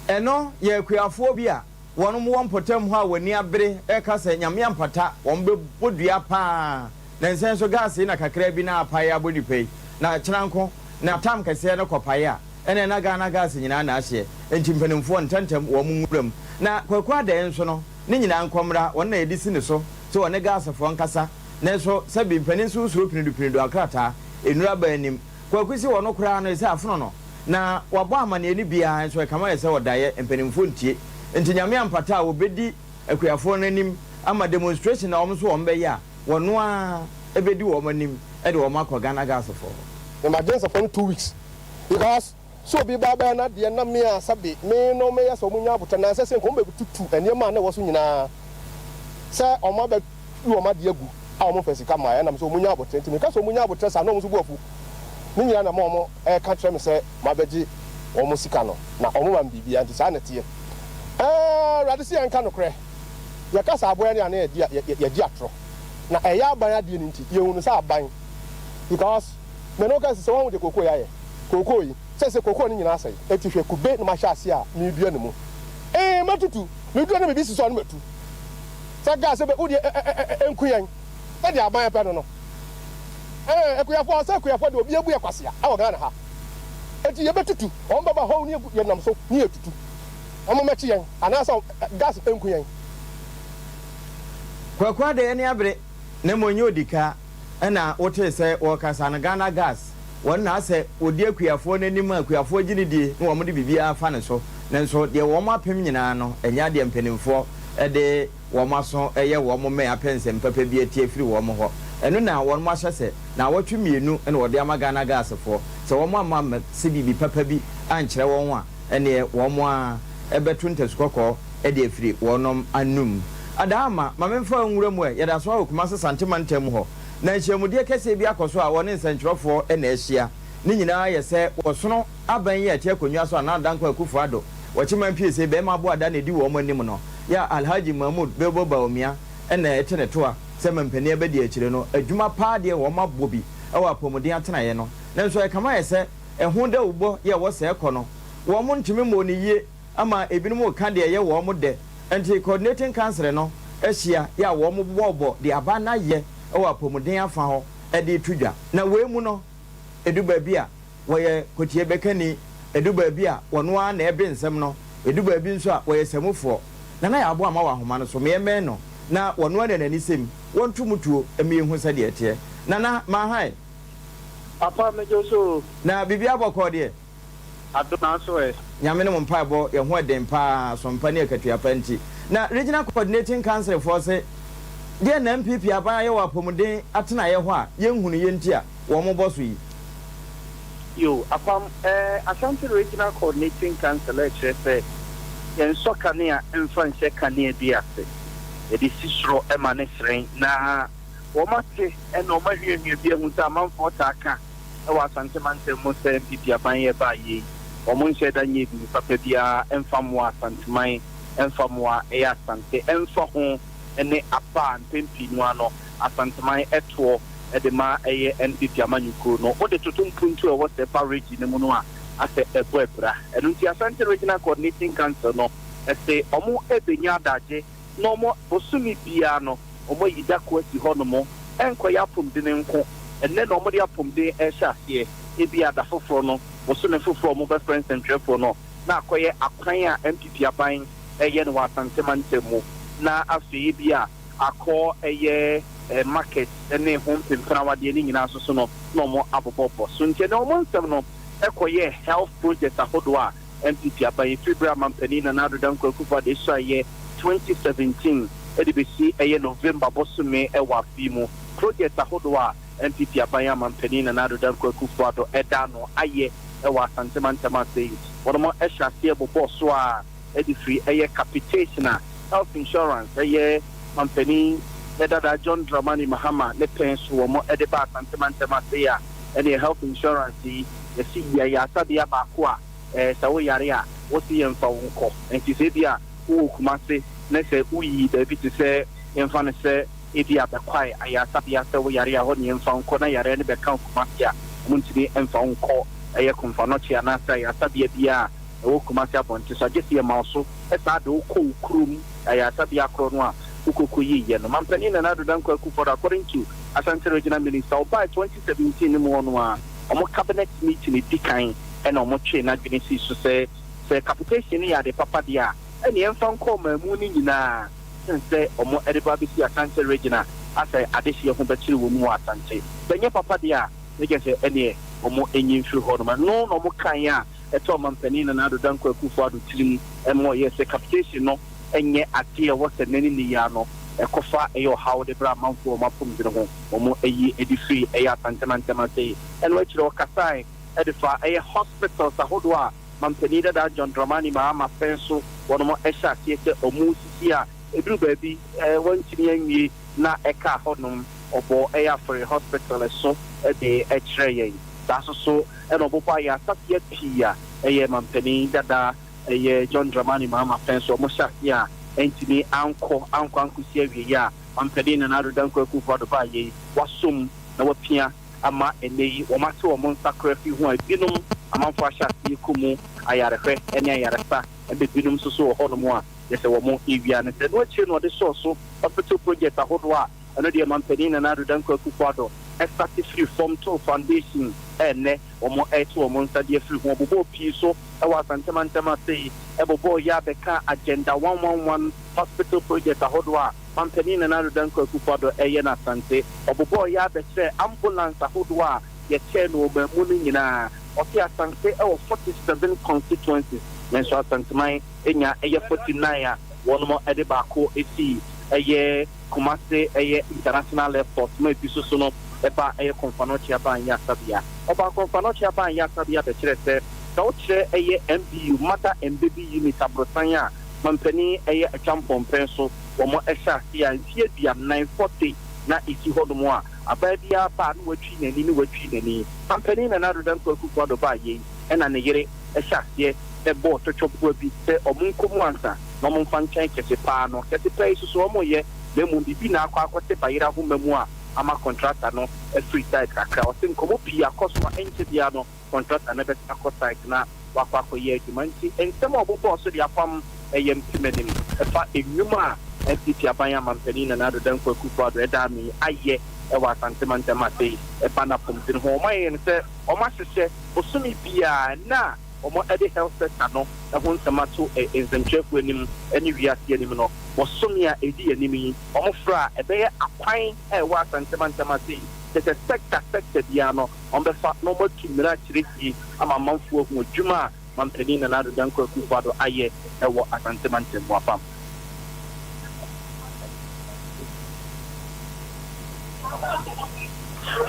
ɛno yɛ akuafoɔ bi a Wɔnom wɔ mpɔtam hɔ a wɔn ani abere reka sɛ Nyame ampata wɔn bɛbɔ dua paa na nsɛn nso gas yi na kakraa bi na apae abɔ nipa yi na kyena nko na tam kɛseɛ no kɔpae a ɛneɛ na Ghana gas nyinaa na ahyeɛ enti mpanimfoɔ ntɛntɛm wɔn nwura mu na Kwaku Adɛɛ nso no ne nyinaa nkɔmmra wɔn na yɛde si ne so sɛ wɔne gasfoɔ nkasa nanso sɛbi mpanin nso suro pinidu pinidu akrataa nnuru aba anim Kwaku se wɔno koraa no ɛsɛ afono no Na wabɔ amaneɛ no biaa nso ɛkame ayɛ sɛ ɔdaeɛ, mpanimfoɔ ntie. Nti Nyame ampata a wɔbɛdi akuafoɔ no anim ama demonstration a wɔn nso wɔn bɛyɛ a wɔno ara bɛdi wɔn anim de wɔn akɔ Ghana Gas foɔ hɔ. Me ma Jensefo no 2 weeks because sɛ obi ba bɛyɛ n'adeɛ na me a sɛbe me no meyɛ sɛ ɔmo nya abotɛ na ɛnsɛ sɛ nka ɔmo bɛ tutu nneɛma a na ɛwɔ so nyinaa sɛ ɔmo abɛ yi wɔn adeɛ agu a wɔn mfa sika mmaeɛ ɛnam sɛ wɔn nya aboterɛ nti meka sɛ wɔn nya aboterɛ saa na wɔn nso bo afu ne nyinaa na ma wɔn ɛreka kyerɛ me sɛ mabɛgye wɔn sika no na wɔn ma me biribiara nti saa na ɛteɛ ɛɛ Awurade sɛ yɛnka nokorɛ yɛka sɛ aboa ne ana yɛdi yɛdi atorɔ na ɛyɛ aban adeɛ no nti yɛhu no sɛ aban because me no ka sɛ wɔn de kookoo yɛ ayɛ kookoo yi sɛ sɛ kookoo no nyinaa asɛe eti hwɛ kube no mahyɛ ase a meredua no mu ee matutu medua no biribi si so a no matu Sɛ gas bɛ wo deɛ ɛ ɛ ɛ nku yɛn sɛdeɛ aban pɛ no no. Ɛɛ akuafoɔ sɛ akuafoɔ deɛ obi abu yɛ kwasea ɛwɔ Ghana ha. Enti yɛbɛtutu, wɔn bɛba hɔ ne yɛnam so ne yɛtutu. Wɔn mmɛkye yɛn anaasɛ gas nku yɛn. Kwaku Adey ani abere na mmom nyɛ odika na wotee sɛ wɔrekasa no Ghana Gas wɔn na asɛ wɔdi akuafoɔ no anim a akuafoɔ gye no die na wɔn de biribiara fa no so nanso deɛ wɔn apem nyinaa no ɛnyɛ adeɛ mpanimfoɔ de wɔn aso yɛ wɔn mmɛn apɛ nsɛm papa bi atie afiri wɔn hɔ ɛno na wɔn ahyɛ sɛ naawɔtwe mmienu na wɔde ama Ghana Gas foɔ sɛ wɔn amma ammɛse biribi papa bi ankyerɛ wɔn a ɛneɛ wɔn ara bɛto ntasu kɔkɔɔ de afiri wɔnom anum. Adaama, ma memfa wo nwura mu ɛ, yɛda so ara wɔ Kumase Sante mantam mu hɔ, na nhyiamudeɛ kɛseɛ bi akɔ so a wɔne nsɛntwerɛfoɔ na ahyia. Ne nyinaa yɛ sɛ wɔsono aban yi a ɛte akonnwa so a Nana Dankwa Akufo Addo, Wɔkyeman Piesie, Bɛɛma Aboada na ɛdi wɔn anim no, yɛ a Alhaji Mahmood Bilbo Bawumia na ɛte ne toa sɛ mampanin abɛdi akyire no, adwuma paa deɛ wɔn abɔ bi wɔ apɔmuden atenaeɛ no, nanso ɛkame ayɛ sɛ ɛho dawubɔ yɛ ɛwɔ sɛɛ kɔ no, wɔn ntumi mmɔɔ no yie. ama ebinom reka deɛ ɛyɛ wɔn dɛ. Nti Coordinating Council no ahyia yɛ a wɔn bɔbɔ deɛ aban no ayɛ wɔ apɔmuden afa hɔ de reto dwa. Na wei mu no, ɛdu baabi a wɔyɛ kotie bɛkani, ɛdu baabi a wɔno ara na ɛbe nsɛm no, ɛdu baabi nso a wɔyɛ samufoɔ. Nana Yaaboah ama wɔ ahoma no so, meɛ mmɛn no na wɔno ara na n'ani sɛm, wɔnto mu tuo ma yɛnhu sɛdeɛ ɛteɛ. Nana, Maahae. Papa, megye wo so o. Na biribiara bɔkɔɔ deɛ? Adom nanso ɛ. Nyame no mo mpaebɔ yɛ ho ɛden paa asompa ne akatua pa nti. Na Regional Coordinating Council foɔ se deɛn na NPP aban ayɛ wɔ apomuden atenaeɛ hɔ a yɛnhunu yɛ nti a wɔn bɔ so yi? Yo, Apam, eh, Ashanti Regional Coordinating Council ɛkyerɛ sɛ yɛnsɔ kanea mfa nhyɛ kanea bi ase, yɛde si soro ma no hyerɛn na wɔn ate na wɔn ahuahua bi ahu sɛ amanfoɔ taa ka wɔ Asante mantam mu sɛ NPP aban yi ɛbaa yei wɔn nhyɛɛ da nyɛɛ biribi papa biara mfa mmoa Asanteman, mfa mmoa ɛyɛ Asante, ɛmfa ho ne aba a mpɛn pii no ara no Asanteman toɔ de ma ɛyɛ NPP amanyɔkuo no. Wode toto mpuntuo a ɛwɔ Sepa region no mu no a, asɛ ɛbɔ abira. Ɛno nti Asante Regional Coordinating Council no se wɔn bɛnya adagye na wɔn bosome biara no wɔayi da ko asi hɔnom, ɛnkɔyɛ apomdene nko, ɛnnɛ na wɔde apomden rehyɛ aseɛ, ebia da foforɔ no, bosome foforɔ a wɔbɛfrɛ nsɛntwerɛfoɔ no, na akɔyɛ akwan a NPP aban reyɛ no wɔ Asante mantam mu, na afei ebia akɔ ɛyɛ market ne ho mpempenawadeɛ ne nyinaa nso so no, na wɔabobɔbɔ so. Nti ɛnnɛ wɔn nsɛm no kɔyɛɛ health projects ahodoɔ a NPP aban yi firi berɛ a Mampanin Nana Addo Dankwa Akufo-Addo suaeɛ 2017 de bɛsi ɛyɛ November bosome wɔ afe yi mu. Projects ahodoɔ a NPP aban a Mampanin Nana Addo Dankwa Akufo-Addo da ano ayɛ wɔ Asante mantam ase yi, wɔnom hyɛ aseɛ bobɔɔ so ara de firi ɛyɛ capitation a health insurance ɛyɛ Mampanin dada John Dramani Mahama ne pɛn so wɔn de ba Asante mantam ase yi a ɛneɛ health insurance yi yɛse yɛ asabea baako a Ɛɛ, sɛ wo yare a, wo se yɛmfa wo nkɔ. Enti sɛ ebia wowɔ Kumase na sɛ woyi baabi te sɛ, yɛmfa no sɛ ebia Bɛkwae ayaresabea sɛ wo yare a, ɛhɔ na yɛmfa wo nkɔ na yareɛ no bɛka wo Kumase a, wɔntumi mfa wo nkɔ ɛyɛ Komfo-Anokye anaasɛ ayaresabea biara a ɛwɔ Kumase abɔnten so, agye sɛ yɛma wo so saa de wo kɔ wo kurom ayaresabea korɔ no a wokɔ kɔyiiɛ no. Mampanin Nana Addo Dankwa Akufo-Addo, according to Ashanti Regional Minister, ɔbae 2017 no mu hɔ no ara, wɔn cabinet meeting a ɛdi kan na wɔtwee n'adwene sii so sɛ, sɛ capitation no yɛ ade papa deɛ a, ɛnneɛ ɛmfa nkɔ ɔmanmu no nyinaa sen sɛ wɔde ba abɛsi Asante Region a asɛ adehyeɛ ho bɛkyere wɔn mu wɔ Asante. Sɛ ɛnyɛ papa deɛ a, na kyerɛ sɛ ɛnneɛ wɔnyi mfiri hɔnom. Ɛno na wɔkaeɛ a ɛtɔɔ Ɔmampanin Nana Addo Dankwa Akufo-Addo tirim ma ɔyɛɛ sɛ capitation no nyɛ adeɛ a ɛwɔ sɛ nnɛ ne nnɛ yi ara no ɛkɔfa ɛyɛ ɔhaw de brɛ amanfoɔ a wɔn apɔmuden ho wɔayi de firi ɛyɛ Asante mantam ase. Ɛno akyiri ɔkasae de fa ɛyɛ hospitals ahodoɔ a mampanin dada John Dramani Mahama pɛn so wɔnom hyɛ aseɛ sɛ wɔn resisi a ɛduru baabi wɔntumi anwie na ɛkaa hɔ nom ɔbɔ ɛyɛ afɔre hospital ɛso de kyerɛ yɛn. Saa nso so na ɔbobɔ ayaresabea pii a ɛyɛ mampanin dada ɛyɛ John Dramani Mahama pɛn so wɔn hyɛ aseɛ a ɛntumi ankɔ ankɔ ankɔsi awieɛ a mampanin Nana Addo Dankwa Akufo-Addo baayɛ yi wasom na wapia ama ɛnnɛ yi wɔate wɔn nsa koraa afiri ho a ebinom amanfoɔ ahyɛ aseɛ kɔ mu ayarehwɛ ne ayaresa ɛna ebinom nso so wɔ hɔnom a kyerɛ sɛ wɔn rewia no. Sɛ ɛno akyire na ɔde sɔɔ so hospital project ahodoɔ a ɛno deɛ Mampanin Nana Addo Dankwa Akufo Addo starte firi fam too foundation a ɛnnɛ wɔn rete wɔn nsa de afiri ho. Ɔbobɔɔ pii so wɔ Asante mantam ase yi, bobɔɔ yɛ abɛka Agenda 111 hospital project ahodoɔ a Mampanin Nana Addo Dankwa Akufo-Addo reyɛ no Asante. Ɔbobɔɔ yɛ abɛkyerɛɛ ambulance ahodoɔ a yɛkyɛɛ no ɔman mu no nyinaa. Ɔse Asante wɔ 47 constituencies nanso Asanteman nya ɛyɛ 49 a wɔnom de baako sii ɛyɛ Kumase ɛyɛ International Airport ma ebi soso no ɛba ɛyɛ Komfo-Anokye Aban Ayarsabea. Ɔbaa Komfo-Anokye Aban Ayarsabea bɛkyerɛ sɛ sɛ wokyerɛ ɛyɛ MBU, Mother and Baby Unit, aborosan a mampanin ɛyɛ Acheampong pɛn so wɔn hyɛ aseɛ a mfeɛ aduanan, 40, na esi hɔnom a aban biara ba a na watwi n'ani na watwi n'ani. Mampanin Nana Addo Dankwa Akufo-Addo baa yei ɛna ne yere hyɛ aseɛ bɔɔ twɔtwɔboa bi sɛ wɔn nkɔ mu ansa na wɔn mfa nkyɛn kɛse paa no. Kɛse paa yi soso wɔn reyɛ na mmom biribi na akɔ akɔte bayerɛ ahoma mu a ama kɔntrata no afiri site kakra. Ɔse nkɔmmɔ pii akɔ so a ɛnkyɛ biara no kɔntrata no bɛsan akɔ site na wakɔ akɔyɛ adwuma. Nti nsɛm a ɔbobɔɔ so de apam ɛyɛ mpem anim ɛfa nnwuma a NPP aban a Mampanin Nana Addo Dankwa Akufo-Addo ɛda ano yi ayɛ wɔ Asante mantam ase yi ɛfa n'apɔmuden ho. Wɔayɛ no sɛ wɔahyehyɛ bosome biara nna a wɔde health sector no ho nsɛm ato nsɛmtwerɛfoɔ anim ne wiase anim no, bosome a ɛdi anim yi, wɔfrɛ a ɛbɛyɛ akwan a ɛwɔ Asante mantam ase yi, kyerɛ sɛ sector sector biara no, wɔbɛfa na wɔatu mmira akyerɛ fie ama amanfoɔ ahu adwuma a Mampanin Nana Addo Dankwa Akufo-Addo ayɛ wɔ Asante mantam mu afam.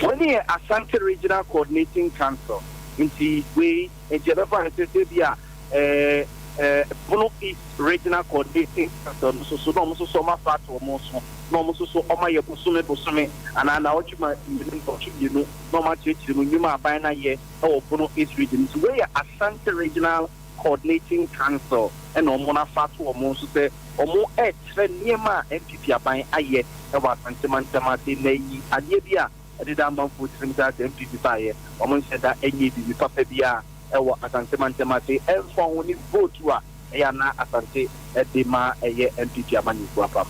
Wei ne yɛ Ashanti Regional Coordinating Council nti wei nti yɛbɛfa no sɛ sɛ bi a ɛɛ ɛɛ Bono East Regional Coordinating Council no nso so na wɔn nso so wɔn afa ato wɔn so na wɔn nso so wɔn ayɛ bosome bosome anaa naawɔtwe ma mmienu naawɔtwe mmienu na wɔn akyerɛkyerɛ mu nnwuma a aban no ayɛ wɔ Bono East Region nti wei yɛ Ashanti Regional Coordinating Council na wɔn afa ato wɔn so sɛ wɔn rekyerɛ nneɛma a NPP aban ayɛ wɔ Asante mantam ase na ayi adeɛ bi a ɛdeda amanfoɔ tirim saa sɛ NPP baeɛ wɔn nhyɛ da nyɛɛ biribi papa biara wɔ Asante mantam ase ɛmfa ho ne vote a ɛyɛ a na Asante de ma ɛyɛ NPP amanyɔkuo apam.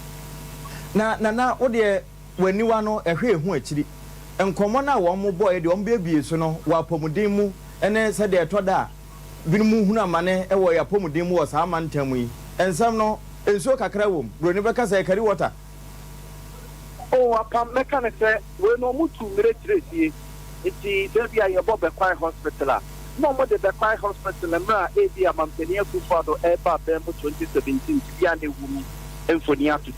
Na Nana wo deɛ w'aniwa no ɛhwɛ ehu akyiri. Nkɔmmɔ no a wɔn bɔeɛ deɛ wɔn buebue so no wɔ apɔmuden mu ne sɛdeɛ ɛtɔ da a binom hunu amane wɔ yɛn apɔmuden mu wɔ saa mantam yi. Nsɛm no, nsuo kakra wɔ mu. Buroni bɛka sɛ ɛkari water. Oh, apam, mɛka no sɛ wei no ɔmo tu mmerɛ kyerɛ fie, nti sɛ ebia yɛbɔ Bɛkwae Hospital a, na ɔmo de Bɛkwae Hospital mmerɛ a ebia Mampanin Akuffo Addo ɛreba abɛn mu 2017 nti bia na ɛwɔ mu mfoni ato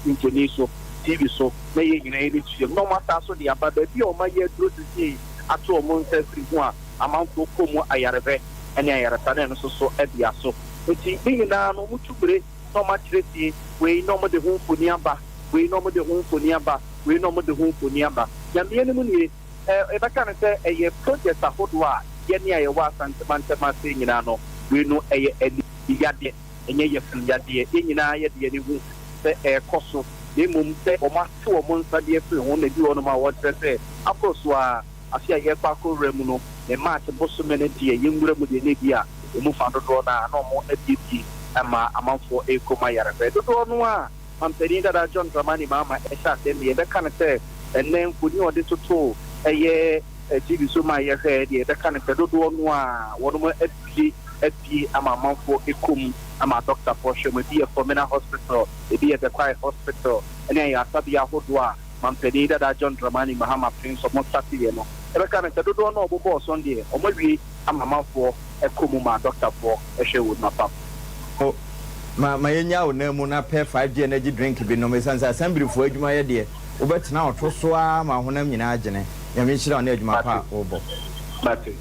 mfoni so, TV so, na yɛn nyinaa yɛde tua mu, na ɔmo asan so de aba baabi a ɔmo ayɛ aduro sesei ato ɔmo nsa afiri ho a amanfoɔ kɔ mu ayarehwɛ ne ayaresa na ɛno nso so bea so. Nti ne nyinaa no wɔtu bere na wɔakyerɛ fie, wei na wɔde ho mfoni aba, wei na wɔde ho mfoni aba, wei na wɔde ho mfoni aba. Nyame anim nie, ɛ, yɛbɛka no sɛ ɛyɛ project ahodoɔ a yɛne a yɛwɔ Asante mantam ase nyinaa no, wei no ɛyɛ ani yadeɛ, ɛnyɛ yafunu yadeɛ. Yɛn nyinaa yɛde yɛn ani hu sɛ ɛrekɔ so, na mmom sɛ wɔate wɔn nsa de afiri ho na ebi wɔ hɔnom a wɔkyerɛ sɛ aboro so ara. Afe a yɛrekɔ akɔwura mu no, ne March bosome no deɛ, yɛnwura mu deɛ na ebia ɛmu fa dodoɔ no ara na wɔabuebue ma amanfoɔ rekɔ mu ayarehwɛ. Dodoɔ no ara Mampanin dada John Dramani Mahama hyɛ aseɛ no deɛ, yɛbɛka no sɛ ɛnnɛ mfoni a ɔde totoo ɛyɛ TV so ma yɛhwɛɛ deɛ, yɛbɛka no sɛ dodoɔ no ara wɔnom abue abue ama amanfoɔ rekɔ mu ama adɔkotafoɔ hwɛ mu. Ebi yɛ Fomena Hospital, ebi yɛ Bekwai Hospital ne ayaresabea ahodoɔ a Manpanin dada John Dramani Mahama pene so ɔmo starte yɛ no, yɛbɛka no sɛ dodoɔ no a ɔbobɔɔ so no deɛ ɔmo awie ama amanfoɔ kɔ mu ma dɔktafoɔ hwɛ wɔn apam. O, ma ma yɛnnya wo nan mu na pɛ 5G energy drink bi nom, ɛsiane sɛ asɛmbrifoɔ adwuma yɛ deɛ, wobɛtena ɔto so ara ma wo honam nyinaa agyene. Nyame nhyira wo ne adwuma pa a wobɔ. Mate.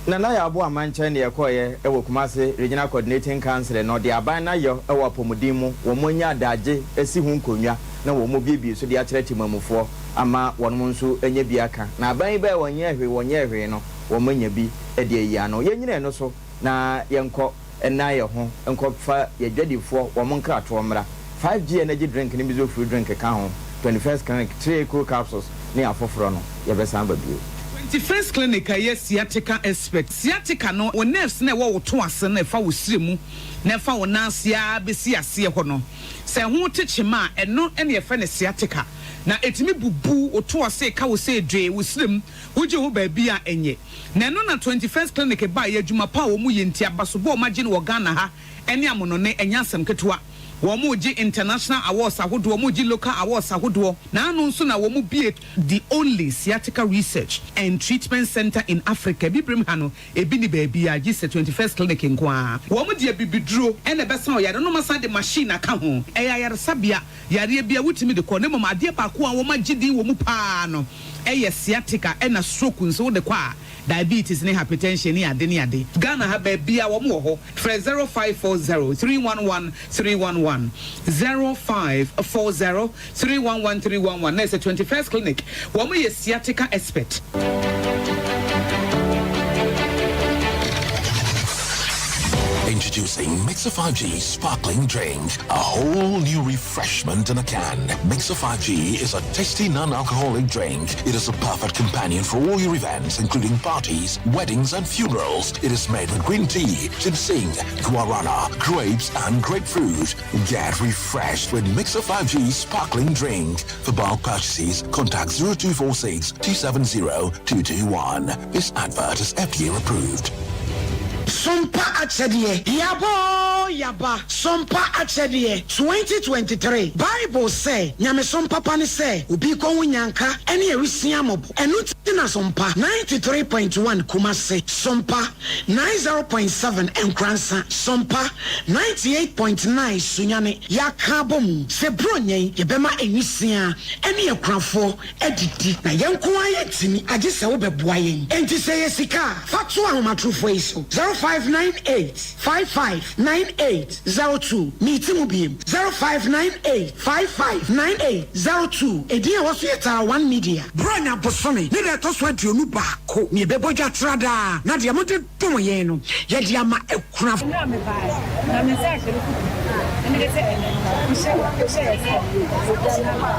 Nana Yaw Boamah nkyɛn na yɛkɔeɛ wɔ Kumasi Regional Coordinating Council no, deɛ aban no ayɔ wɔ apɔmuden mu, wɔn anya adagye asi ho nkonnwa na wɔn abuebue so de akyerɛ temamufoɔ ama wɔnom nso anya bi aka. Na aban yi baeɛ wɔnyɛɛ hwee, wɔnyɛɛ hwee no, wɔn anya bi de ayi ano. Yɛnnyina ɛno so na yɛnkɔ nnan yɛn ho nkɔfa yɛn adwadifoɔ wɔn nkratoɔ mmra. 5G energy drink ne Mizo fruit drink ka ho, 21st Clinic, Three Cool Capsules ne afoforɔ no, yɛbɛsan aba bio. 21st Clinic a ɛyɛ sciatica expert. Sciatica no, wo nerves no a ɛwɔ wo to ase no a ɛfa wo srɛ mu na ɛfa wo nan ase ara bɛsi aseɛ hɔ no, sɛ ɛho te kyema a, ɛno na yɛfrɛ no sciatica. Na ɛtumi bubu wo to ase, ɛka wo sɛ dwee, wo srɛ mu, wogye ho baabi a ɛnyɛ. Na ɛno na 21st Clinic baeɛ, adwuma pa a wɔyɛ nti, abasobɔ a wɔagye no wɔ Ghana ha ne amonɔne, ɛnyɛ asɛm ketewa. Wɔregye international awards ahodoɔ, wɔregye local awards ahodoɔ, na ano nso na wɔbue the only sciatica research and treatment centre in Africa. Abibirem ha no, ebi nni baabiara gye sɛ 21st Clinic nko ara. Wɔde abibiduro na ɛbɛsa ɔyare no, na wɔasan de machine aka ho. Ɛyɛ ayaresabea, yareɛ biara wotumi de kɔ, na mmom adeɛ baako a wɔagye din wɔ mu pa ara no yɛ sciatica, ɛna stroke nso wode kɔ a, diabetes ne hypertension ne ade ne ade. Ghana ha baabiara wɔn wɔ hɔ. Frɛ 0540 311 311, 0540 311 311 na ɛsɛ 21st Clinic. Wɔn yɛ sciatica expert. Introducing Mixer 5G Sparkling Drink, a whole new refreshment in a can. Mixer 5G is a tasty non-alcoholic drink. It is a perfect companion for all your events, including parties, weddings, and funerals. It is made with green tea, ginseng, guarana, grapes, and grapefruit. Get refreshed with Mixer 5G Sparkling Drink. For bulk purchases, contact 0246 270 221. This advert is FDA approved. Sompa Akyɛdeɛ, Yaba oo yaba, Sompa Akyɛdeɛ, 2023 Bible sɛ, Nyamesom papa ne sɛ obi rekɔhu nyanka ne awisiaa mmɔbɔ. Ɛno nti na Sompa 93.1 Kumasi, Sompa 90.7 Nkoransa, Sompa 98.9 Sunyani yɛaka abɔ mu sɛ Buronya yi yɛbɛma nwisiaa ne akunafoɔ adidi. Na yɛn nko ara yɛntumi, agye sɛ wobɛboa yɛn. Enti sɛ ɛyɛ sika a, fa to ahomatorofoɔ yi so, 0598 55 98 02. Meti mu biem, 0598 55 98 02. Edin a ɛwɔ so yɛ Tara One Media. Buronya bosome ne da ɛtɔ so 21 na yɛbɛbɔ dwa tra daa, na deɛ mode dom yɛn no, yɛde ama akunafo. Mmerɛ a mebaeɛ, na me nsa ahyɛ me kuku, na mede sɛ ɛnnɛ no, mehyɛ hyɛɛ sɛ obiara mma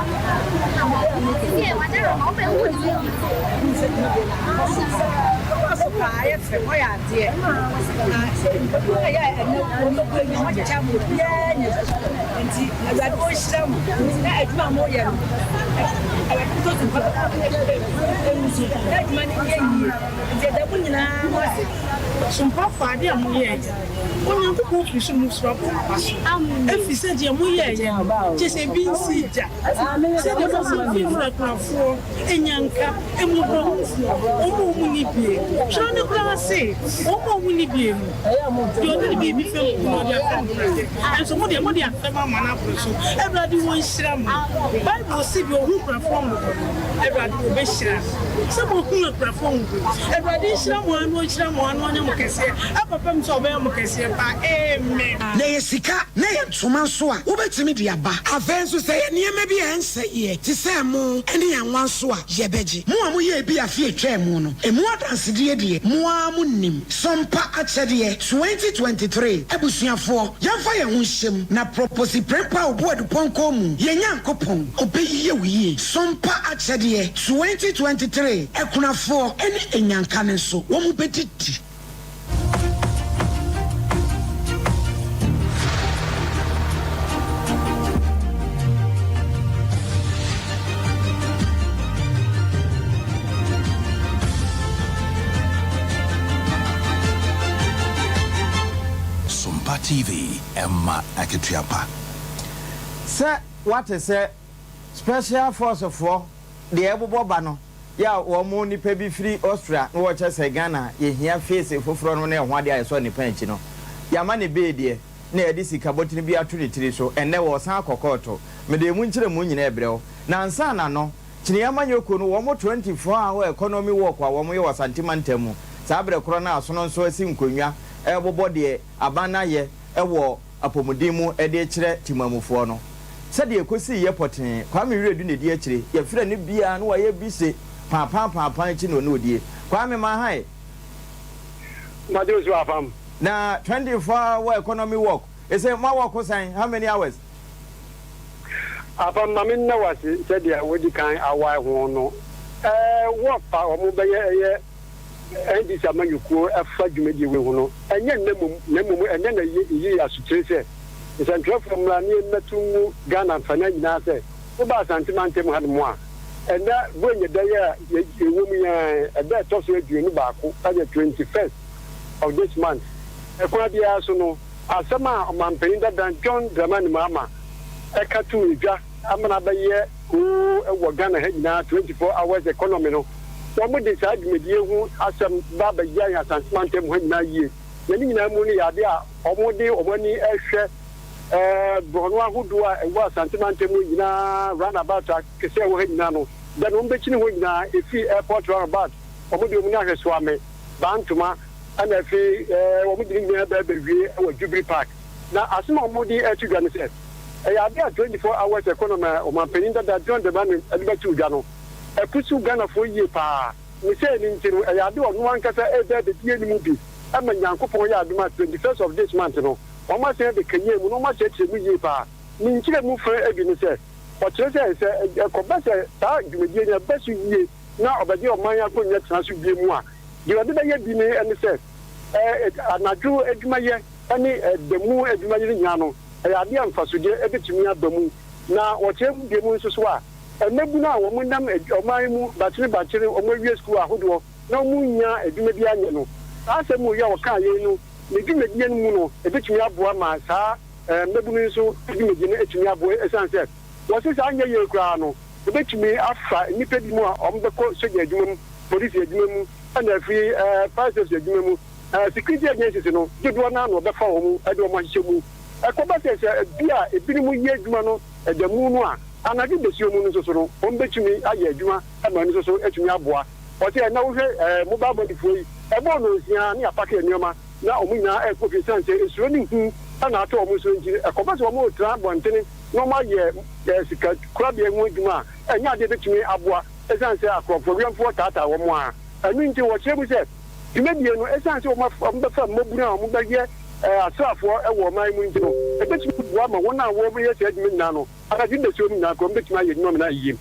Sompafoɔ, adeɛ a moyɛeɛ no, Onyankopɔn firi soro mu soro abɔ mo aba so, ɛfiri sɛ deɛ moyɛeɛ no, kyerɛ sɛ ebi nsii da, sɛdeɛ mosi firafira akunafoɔ, anyanka, mmɔborɔhunufoɔ, wɔn a wɔnni bie. Twerɛ no koraa se, Wɔn a wɔnni bie no, deɛ ɔde ne biribi fɛm obi no, ɔde afɛm Awurade. Nanso mo deɛ, mode afɛm ama no aboro so. Awurade ɔnhyira mo. Bible se, Deɛ ɔhu akunafoɔ mmɔbɔ no, Awurade ɔbɛhyira no. Sɛ moahunu akunafoɔ mmɔbɔ yi, Awurade nhyira mo ara na ɔnhyira mo ara na ɔnyɛ mo kɛseɛ ɛkɔpem sɛ ɔbɛyɛ mo kɛseɛ paa. Amen. Na ɛyɛ sika na ɛyɛ ntoma nso a, wobɛtumi de aba. Afei nso, sɛ ɛyɛ nneɛma bi a ɛnsɛeɛ te sɛ ɛmo ne anwa nso a, yɛbɛgye. Mo a moyɛɛ bi afe a ɛtwaa mu no, ɛmu adansedie deɛ, mo ara monim. Sompa Akyɛdeɛ 2023 Abusuafoɔ, yɛmfa yɛn ho nhyɛ mu na Proposi Prempeh a ɔbu adupɔnkɔ mu, yɛn Nyankopɔn, ɔbɛyie wo yie. Sompa Akyɛdeɛ 2023 Akunafoɔ ne Anyanka no nso, wɔbɛdidi. Sompa TV, ɛma akatua pa. Sɛ woate sɛ Special force foɔ deɛ ɛbobɔ ba no yɛ a wɔn nipa bi firi Austria na wɔkyɛ sɛ Ghana yɛhia face foforɔ no ne ɛho adeɛ a yɛsɔ nipa akyi no yɛama ne bail deɛ na yɛde sika bɔtene bi ato ne tiri so ɛnnɛ wɔresan akɔ kɔɔto mede emu nkyerɛmu nyinaa rebrɛ wo na ansa na no Kyini amanyɔkuo no wɔn 24 hour economy walk a wɔn yɛ wɔ Asante mantam mu saa berɛ korɔ no a asono nso asi nkonnwa rebobɔ deɛ aban no ayɛ wɔ apɔmuden mu de rekyerɛ temanmufoɔ no. Sɛdeɛ ɛkɔsiiɛ pɔtee, Kwame Wiredu na ɛdi akyire, yɛfrɛ no biara na wayɛ bise paapaa paapaa akyi na ɔne ɔdie. Kwame Mahae. Magye wo so afam. Na 24 hour economy work, ese mo awɔko sɛn, how many hours? Afam ma me nna wo ase sɛdeɛ wadi kan awae ho no. Ɛɛ work a wɔbɛyɛ ɛyɛ NDC amanyɔkuo ɛfa dwumadie wei ho no, ɛnyɛ nnɛ mmom, na mmom ɛnnɛ na yɛyi asotire sɛ nsɛntwerɛfoɔ mmra na yɛmmɛto ngu Ghana mfanaa nyinaa sɛ woba Asante mantam ha nom a, ɛnnɛ Buronya da yi a yɛwɔ mu yi ara, ɛda a ɛtɔ so 21, ɛyɛ 21st of this month, ɛkwan biara so no, asɛm a Ɔmanpanin dada John Dramani Mahama ɛka too dwa ama no abɛyɛ hoo wɔ Ghana ha nyinaa, 24 hours economy no, wɔde saa dwumadie ho asɛm ba abɛyɛ yɛn Asante mantam ha nyinaa yie. Na ne nyinaa mu no yɛ adeɛ a wɔde wɔn ani hwɛ borɔno ahodoɔ a ɛwɔ Asante mantam mu nyinaa, roundabout akɛseɛ a ɛwɔ ha nyinaa no, da no wɔbɛkyini hɔ nyinaa, ɛfiri airport roundabout, wɔde wɔn ani ahwɛ Suame, Bantoma, ɛna afei wɔde ne nyinaa ba abɛwie wɔ Jubilee Park. Na asɛm a wɔde reto dwa ne sɛ, ɛyɛ adeɛ a 24 hours economy a ɔmanpanin dada John Dramani de bɛtoo dwa no, ɛpusuw Ghanafoɔ yie paa. Ne sei no nti no, ɛyɛ adeɛ a ɔno ankasa reba abɛdi anim bi ma Nyankopɔn yɛ adom a 21st of this month no, wɔasan abɛkanyan mu na wɔakyerɛkyerɛ mu yie paa. Ne nkyerɛmu fa bi ne sɛ, ɔkyerɛ sɛ, sɛ ɛkɔba sɛ saa dwumadie no ɛba so yie na ɔbɛgye ɔman akonnwa tena so bio mu a, deɛ ɔde bɛyɛ bi ne sɛ, anadwo adwumayɛ ne da mu adwumayɛ no nyinaa no, ɛyɛ adeɛ a mfasodeɛ bɛtumi aba mu. Na wɔkyerɛ mu bio nso so a, mmabunu a wɔnam ɔman mu bakyere-bakyere, wɔawie sukuu ahodoɔ na wɔnnya adwuma biara nyɛ no, saa asɛm yi a wɔkaa yei no, ne dwumadie no mu no, ɛbɛtumi aboa ma saa mmabunu yi nso dwumadie no atumi aboa ɛsiane sɛ wɔse saa nyɛ yei koraa no, wɔbɛtumi afa nnipa bi mu a wɔbɛkɔ sogya adwuma mu, polisi adwuma mu, ɛna afiri fire service adwuma mu. Security agencies no dodoɔ no ara na wɔbɛfa wɔn de wɔn ahyehyɛ mu. Ɛkɔba sɛ sɛ bi a ebinom yɛ adwuma no da mu no a, anadwo dasuo mu no nso so no, wɔbɛtumi ayɛ adwuma ma ɛno nso so atumi aboa. Ɔse ɛnnɛ wohwɛ mobile money foɔ yi, ɛbɔɔ nnɔnsia ne yɛapake nneɛma na wɔn nyinaa ɛrekɔ fie ɛsiane sɛ esuro ne hu na atɔ wɔn so nti, ɛkɔba sɛ wɔretra abɔntene na wɔayɛ sika korabea ho adwuma a, ɛnyɛ adeɛ ɛbɛtumi aboa ɛsiane sɛ akorɔmfoɔ wiɛmfoɔ taataa wɔn a. Ɛno nti wɔkyerɛ mu sɛ dwumadie no, ɛsiane sɛ wɔbɛfa mmabunu a wɔbɛyɛ asraafoɔ wɔ ɔman mu nti no, ɛbɛtumi aboa ma wɔn a wɔyɛ saa adwuma nyinaa no, anadwo dasuo mu nyinaa koraa, wɔbɛtumi ayɛ adwuma ma no ayɛ yie.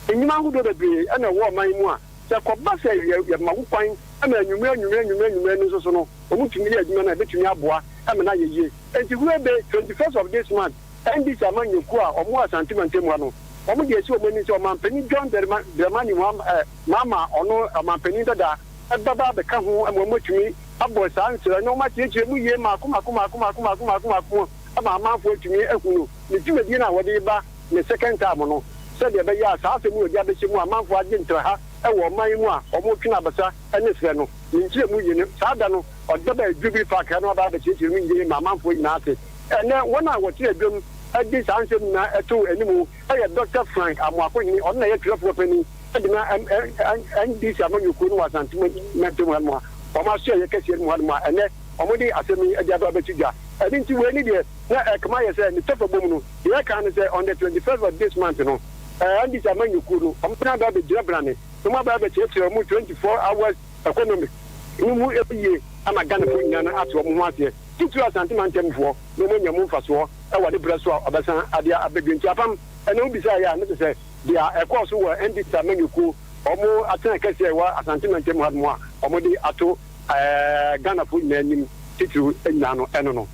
Nnwuma ahodoɔ bebree na ɛwɔ ɔman yi mu a, sɛ ɛkɔba sɛ yɛma ho kwan ma anwummerɛ anwummerɛ anwummerɛ anwummerɛ no nso so no, wɔtumi yɛ adwuma no a, ɛbɛtumi aboa ma no ayɛ yie. Enti Huebe, 21st of this month, NDC amanyɔkuo a wɔwɔ Asante mantam ha no, wɔde asi wɔn ani sɛ Ɔmanpanin John Dramani Mahama a ɔno ɔmanpanin dada bɛba abɛka ho ma wɔatumi abɔ saa nsra no na wɔakyerɛkyerɛ mu yie mmaako mmaako mmaako mmaako mmaako mmaako mmaako ama amanfoɔ atumi ahu no ne dwumadie no a wɔde reba ne second term no sɛdeɛ ɛbɛyɛ a saa asɛm yi a wɔde abɛhyɛ mu a amanfoɔ agye ntraha wɔ ɔman yi mu a wɔretwe no abasa ne serɛ no ne nkyerɛmu yie no saa da no ɔde bɛba Jubilee Park ha na waba abɛkyerɛkyerɛ mu yie ma amanfoɔ nyinaa ate. Ɛnnɛ wɔn a wɔte adwam de saa nsɛm nyinaa too anim yɛ Dɔkta Frank Amoakohene, ɔno na ɛyɛ twerɛfoɔ panin de ma NDC amanyɔkuo no wɔ Asante mantam hanom a wɔn asoɛeɛ kɛseɛ no mu hanom a ɛnnɛ wɔde asɛm yi de aba abɛto dwa. Ɛno nti wei ne deɛ na ɛkama ayɛ sɛ ne tɔfa bom no, deɛ ɛka ne sɛ on the 21st of this month no NDC amanyɔkuo no wɔn aba abɛgyina brane na wɔn aba abɛkyerɛkyerɛ wɔn 24 hours economy no mu yie ama Ghanafoɔ nyinaa no ate wɔn ho aseɛ, titiriw Asante mantamfoɔ na wɔanya mu mfasoɔ wɔ ne berɛ so a ɔbɛsan de abɛdua. Nti apam na wobisaeɛ a na kyerɛ sɛ deɛ ɛkɔɔ so wɔ NDC amanyɔkuo wɔn atenae kɛseɛ a ɛwɔ Asante mantam ha nom a wɔde ato Ghanafoɔ nyinaa anim titiriw nyinaa no ɛno no.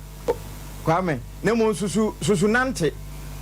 Kwame, na mmom susu susu nante.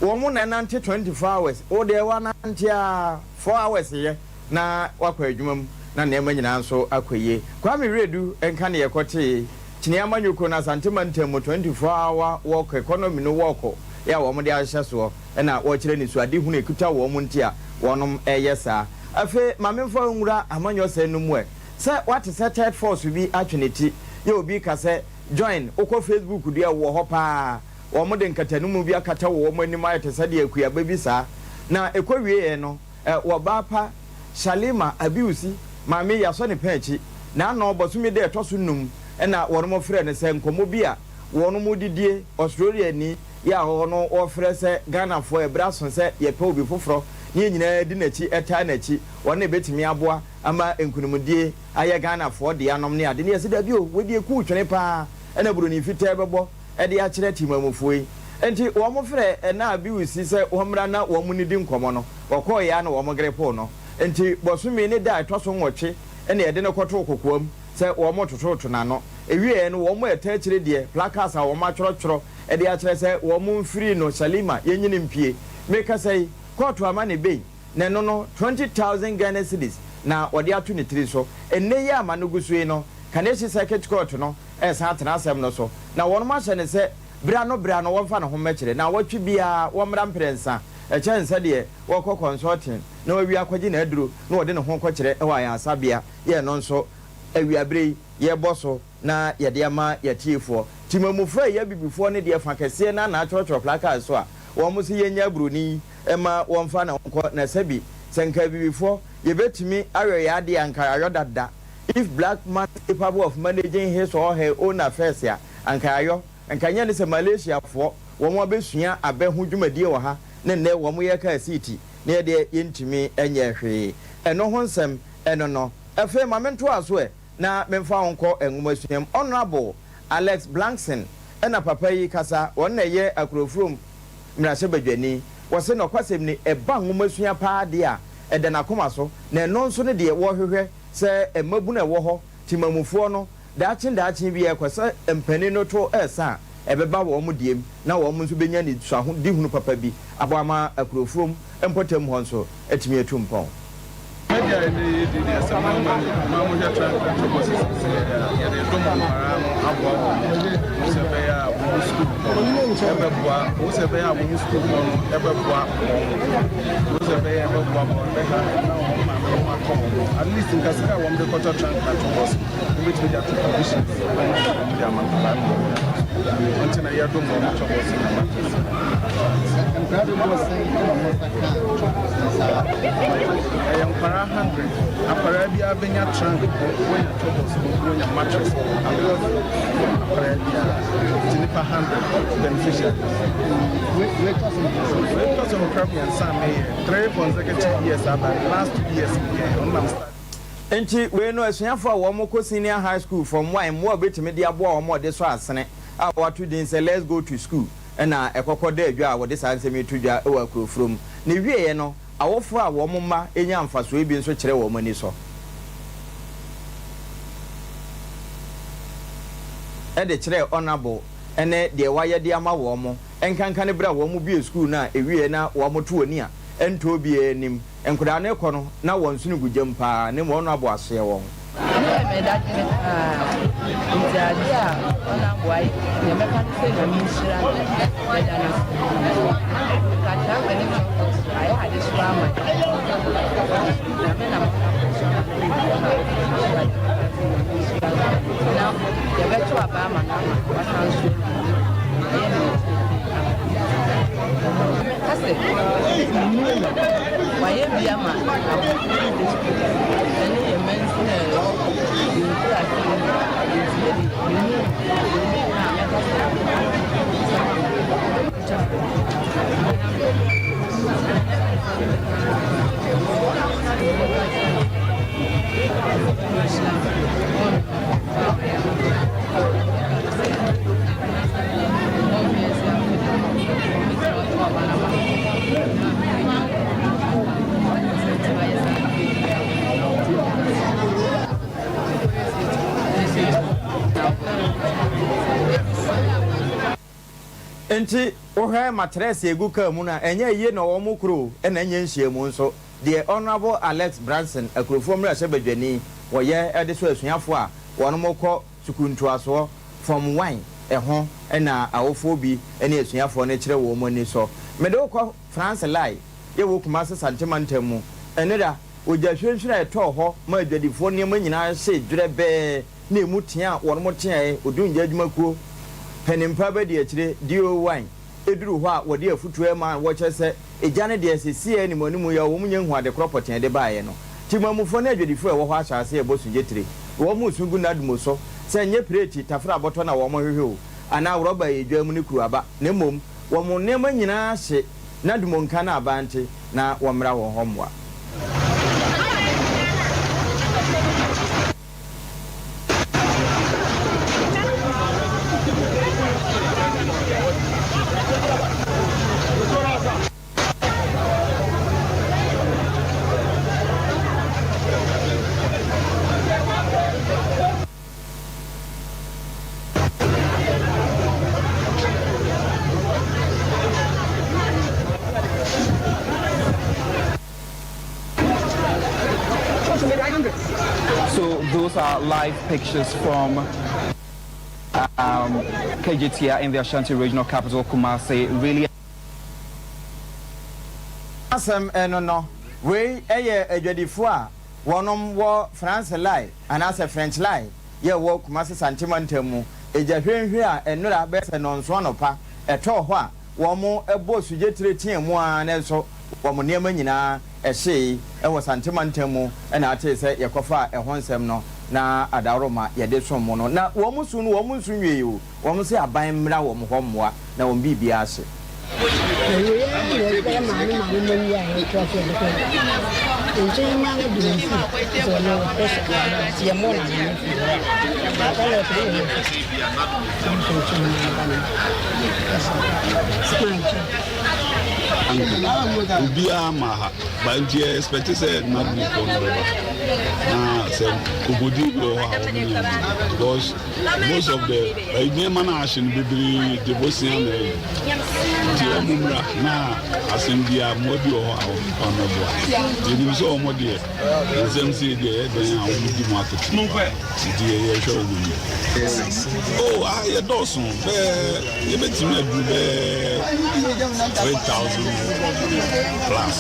Wɔn na ɛnante 24 hours, wo deɛ woanante ara 4 hours yɛ na woakɔ adwuma mu na nneɛma nyinaa nso akɔ yie. Kwame Wiredu nka ne yɛkɔtee Kyini Amanyɔkuo no Asante mantam mu 24 hour work economy no work yɛ a wɔn de ahyehyɛ soɔ na wɔrekyerɛ anisoadehunu a ɛkuta wɔn nti a wɔnom reyɛ saa. Afei ma memfa wo nwura amanyɔsɛm no mu ɛ. Sɛ woate sɛ third force bi atwe ne ti yɛ obi ka sɛ join wokɔ Facebook deɛ wɔ hɔ paa wɔn de nkatanimu bi akata wɔ wɔn anim ayɛ te sɛ deɛ akuaba bi saa na ɛkɔ wieɛ no Wɔ baa pa Shalima Abiwusi maame yi asɔ ne pɛn akyi. N'ano bɔsome da ɛtɔ so num na wɔnom frɛ no sɛ nkɔmmɔ bi a wɔnom didie Australiani yi a ɔno wɔfrɛ sɛ Ghanafoɔ ɛberɛ aso sɛ yɛpɛ obi foforɔ ne yɛn nyinaa di n'akyi taa n'akyi ɔno na ɛbɛtumi aboa ama nkunimdie ayɛ Ghanafoɔ dea nom ne ade ne yɛse dabi o wei deɛ kuu twene paa ɛna buroni fitaa bɛbɔ de akyerɛ Temanmufoɔ yi. Enti wɔfrɛɛ Ɛna Abiwusi sɛ wɔmmra na wɔn nnidi nkɔmmɔ no, wɔkɔeɛ ara na wɔgrepoo no. Enti bɔsome ne da a ɛtɔ so nwɔtwe na yɛde no kɔtoo kokoam sɛ wɔretototo n'ano. Ɛwieeɛ no, wɔn a ɛtaa akyire deɛ, placards a wɔatwerɛtwerɛ de akyerɛ sɛ wɔmfiri no Shalima, yɛnyini mpue. Merekasa yi, kɔɔto ama no bail, na ɛno no, 20,000 Ghana cedis na wɔde ato ne tiri so. Ɛnnɛ yi a m'ano gu so yi no, Kaneshie Circuit Court no resan atena asɛm no so, na wɔnom ahyɛ no sɛ berɛ ano berɛ ano wɔmfa ne ho mmɛkyerɛ, naawɔtwe biara wɔmmra mprɛnsa, ɛkyɛn sɛdeɛ wɔkɔ consulting na wawie akɔgye n'aduro na wɔde ne ho kɔkyerɛ wɔ ayaresabea, yɛ ɛno nso awiaberɛ yi yɛbɔ so na yɛde ama yɛatiefoɔ. Timamufoɔ a ɛyɛ abibifoɔ no deɛ fa kɛseɛ no ara na atwerɛtwerɛ placards so a wɔn se yɛnnya buroni yi mma wɔmfa ne ho nkɔ na sɛbi sɛ nka abibifoɔ yɛbɛtumi ayɔ yɛn adeɛ a nka yɛayɔ dada. If black man is capable of managing his or her own affairs a anka yɛayɔ. Nka nyɛ ne sɛ Malaysiafoɔ wɔn abɛsua abɛ ho dwumadie wɔ ha ne nnɛ wɔn yɛ kaa siiti na yɛdeɛ yɛntumi nyɛɛ hwee. Ɛno ho nsɛm ɛno no. Afei ma mentoa so ɛ na memfa wo nkɔ nwomasua mu. Honourable Alex Blankson ɛna papa yi kasa, wɔn na ɛyɛ Akurofurom mmarahyɛbadwani. Wɔse nɔkwasɛm ni, ɛba nwomasua paa deɛ a, ɛda n'akoma so, na ɛno nso ne deɛ wɔhwehwɛ sɛ mmabunu a ɛwɔ hɔ, temamufoɔ no, daakye daakye bi ɛkɔ sɛ mpanin no to resa a, ɛbɛba wɔn deɛm na wɔn nso bɛnya anisoadehunu papa bi abɔ ama Akurofurom mpɔtam hɔ nso atumi atu mpɔn. Dwumadi a ɛnnɛ yɛredi deɛ sɛ mo ama ni mo a mohwɛ tranquil bɔses sɛ yɛde dom nkwaraa no aboa wɔn mo sɛ ɛbɛyɛ a wɔn sukuu kɔ no ɛbɛboa wɔn sɛ ɛbɛyɛ a wɔn sukuu kɔ no ɛbɛboa wɔn wɔn sɛ ɛbɛyɛ ɛbɛboa wɔn ɛbɛha na wɔn maame wɔn atɔ wɔn at least nka sika a wɔn de kɔtɔ tranquil bɔs wɔn bɛtumi de ato provisions wɔn de ama nkwaraa no wɔn nti na yɛdom wɔn tɔ bɔs na mattress. Nkwadaa dodoɔ sɛn na wɔn nsa kaa chocos no saa? Ɛyɛ nkwadaa 100. Akwadaa biara bɛnya trunk kɔ, wɔnya chocos kɔ, wɔnya mattress kɔ. Akwadaa biara nti nipa 100 beneficiaries. Wei tɔ so mmiɛnsa. Wei tɔ so nkora mmiɛnsa a meyɛ three consecutive years aba last 2 years meyɛ ɔno na start. Nti wei no asuafo a wɔn kɔ senior high school form one mmoa a obetumi de aboa wɔn a ɔde sɔ asene a wɔato din sɛ Let's Go to School na ɛkɔkɔ da adwa a wɔde saa nsɛm yi to dwa wɔ akurofuro mu. Ne wieɛ no, awofoɔ a wɔn mma nya mfasoɔ yi bi nso kyerɛ wɔn anisɔ. De kyerɛɛ Honourable ne deɛ wayɛ de ama wɔn, nkanka ne berɛ a wɔn bue sukuu no a ɛwieɛ na wɔn to ani a ɛntɔ obiara anim. Nkwadaa no rekɔ no, na wɔn nsono gu gyam paa, na mmom Honourable asoɛ wɔn. Me yɛ me dadwene paa nti adeɛ a ɔnabo ayɛ deɛ mɛka ne sɛ Nyame nhyira no mɛda no ase nkrataa pɛ ne tɔkɔ so ayɛ ade so ama Nyame nam ɔnabo so ama no yɛ bi ama nhyira deɛ mɛka sɛ Nyame nhyira no na yɛbɛto aba ama no ama wasan so ayɛ ne mɛka sɛ wayɛ bi ama abɔfra district ɛne yɛ mansin a ɛwɔ yɛn nkuraase mu nti yɛ de memu obi a mɛka sɛ Enti wohwɛ matrɛs a egu kaa mu no a, ɛnyɛ ayie na wɔn koro o, ɛna ɛnyɛ nhyiamu nso. Deɛ Honourable Alex Branson, Akurofoɔ mmarahyɛbadwani, wɔyɛ de sɔ asuafoɔ a wɔn kɔ sukuu ntoasoɔ, Form One, ho na awofoɔ bi ne asuafoɔ no kyerɛ wɔn anisɔ. Mede wo kɔ France Lai yɛ wɔ Kumase Sante mantam mu. Ɛnora, ogya hwirenhwiren a ɛtɔɔ hɔ maa adwadifoɔ nneɛma nyinaa hyee dwerɛbɛɛ na emu tea a wɔnom teaɛ Odungya adwumakuo panin pa abadiakyire, DOY, duru hɔ a wɔde afutuo rema a wɔkyerɛ sɛ egya no deɛ seesei animuanimu yi a wɔn nnya nhu adekorɔ pɔtee de baeɛ no. Temanmufoɔ ne adwadifoɔ a ɛwɔ hɔ ahyɛ aseɛ rebɔ sugye-tire. Wɔn resu gu Nadmo so sɛ ɛnyɛ preeti, tafra bɔtɔ na wɔn hwehwɛ o, anaa rɔba a ɛyɛ dwa mu ne kuruaba, na mmom wɔn nneɛma nyinaa hye Nadmo nka no aba nti na wɔmmra wɔn hɔ mmoa. Those are live pictures from um, Kejetia in the Ashanti regional capital, Kumasi. Really. Asɛm ɛno no, wei yɛ adwadifoɔ a wɔnom wɔ France Line anaasɛ French Line yɛ wɔ Kumasi Sante mantam mu. Egya hwirehwire a ɛnnora bɛyɛ sɛ nnɔnson anɔpa ɛtɔɔ hɔ a wɔn bɔɔ sugyetire teaa mu ara nanso wɔn nneɛma nyinaa ɛhyee wɔ Sante mantam mu na atee sɛ yɛkɔfaa ɛho nsɛm no na adaworoma yɛde som mo no na wɔn su no wɔn nsu nwiei o wɔn se aban mmra wɔn hɔ mmoa na wɔn biribiara ahye. Na wei ara na ɛbɛyɛ maame maame ma wie a yɛtoa so yɛbɛkɔ nkyɛn mu ara de nsi sɛ ɔno ɔpɛ sɛ nti yɛmmɔ no amane firi hɔ aka na ɔpɛ yɛ nso nkyɛn mu aba no ɛsɛ sɛ nkyɛn. Obiara ma ha ba nti yɛ expect sɛ nadmofoɔ no bɛba na sɛ kɔbɔdie bi wɔ hɔ a wɔn ne yɛn because Most of the eh, nneɛma no a ahye no bebree de bosea na ɛyɛ nti wɔn mmra na asɛm biara mmoa bi wɔ hɔ a wɔn fa mɛboa yɛnim sɛ wɔn deɛ nsɛm sei deɛ ɛyɛ dɛn a wɔn di mu akotene nti yɛhwɛ wɔn anim oh ah yɛdɔɔso bɛɛ yɛbɛtumi aduru bɛɛ 3000 plus.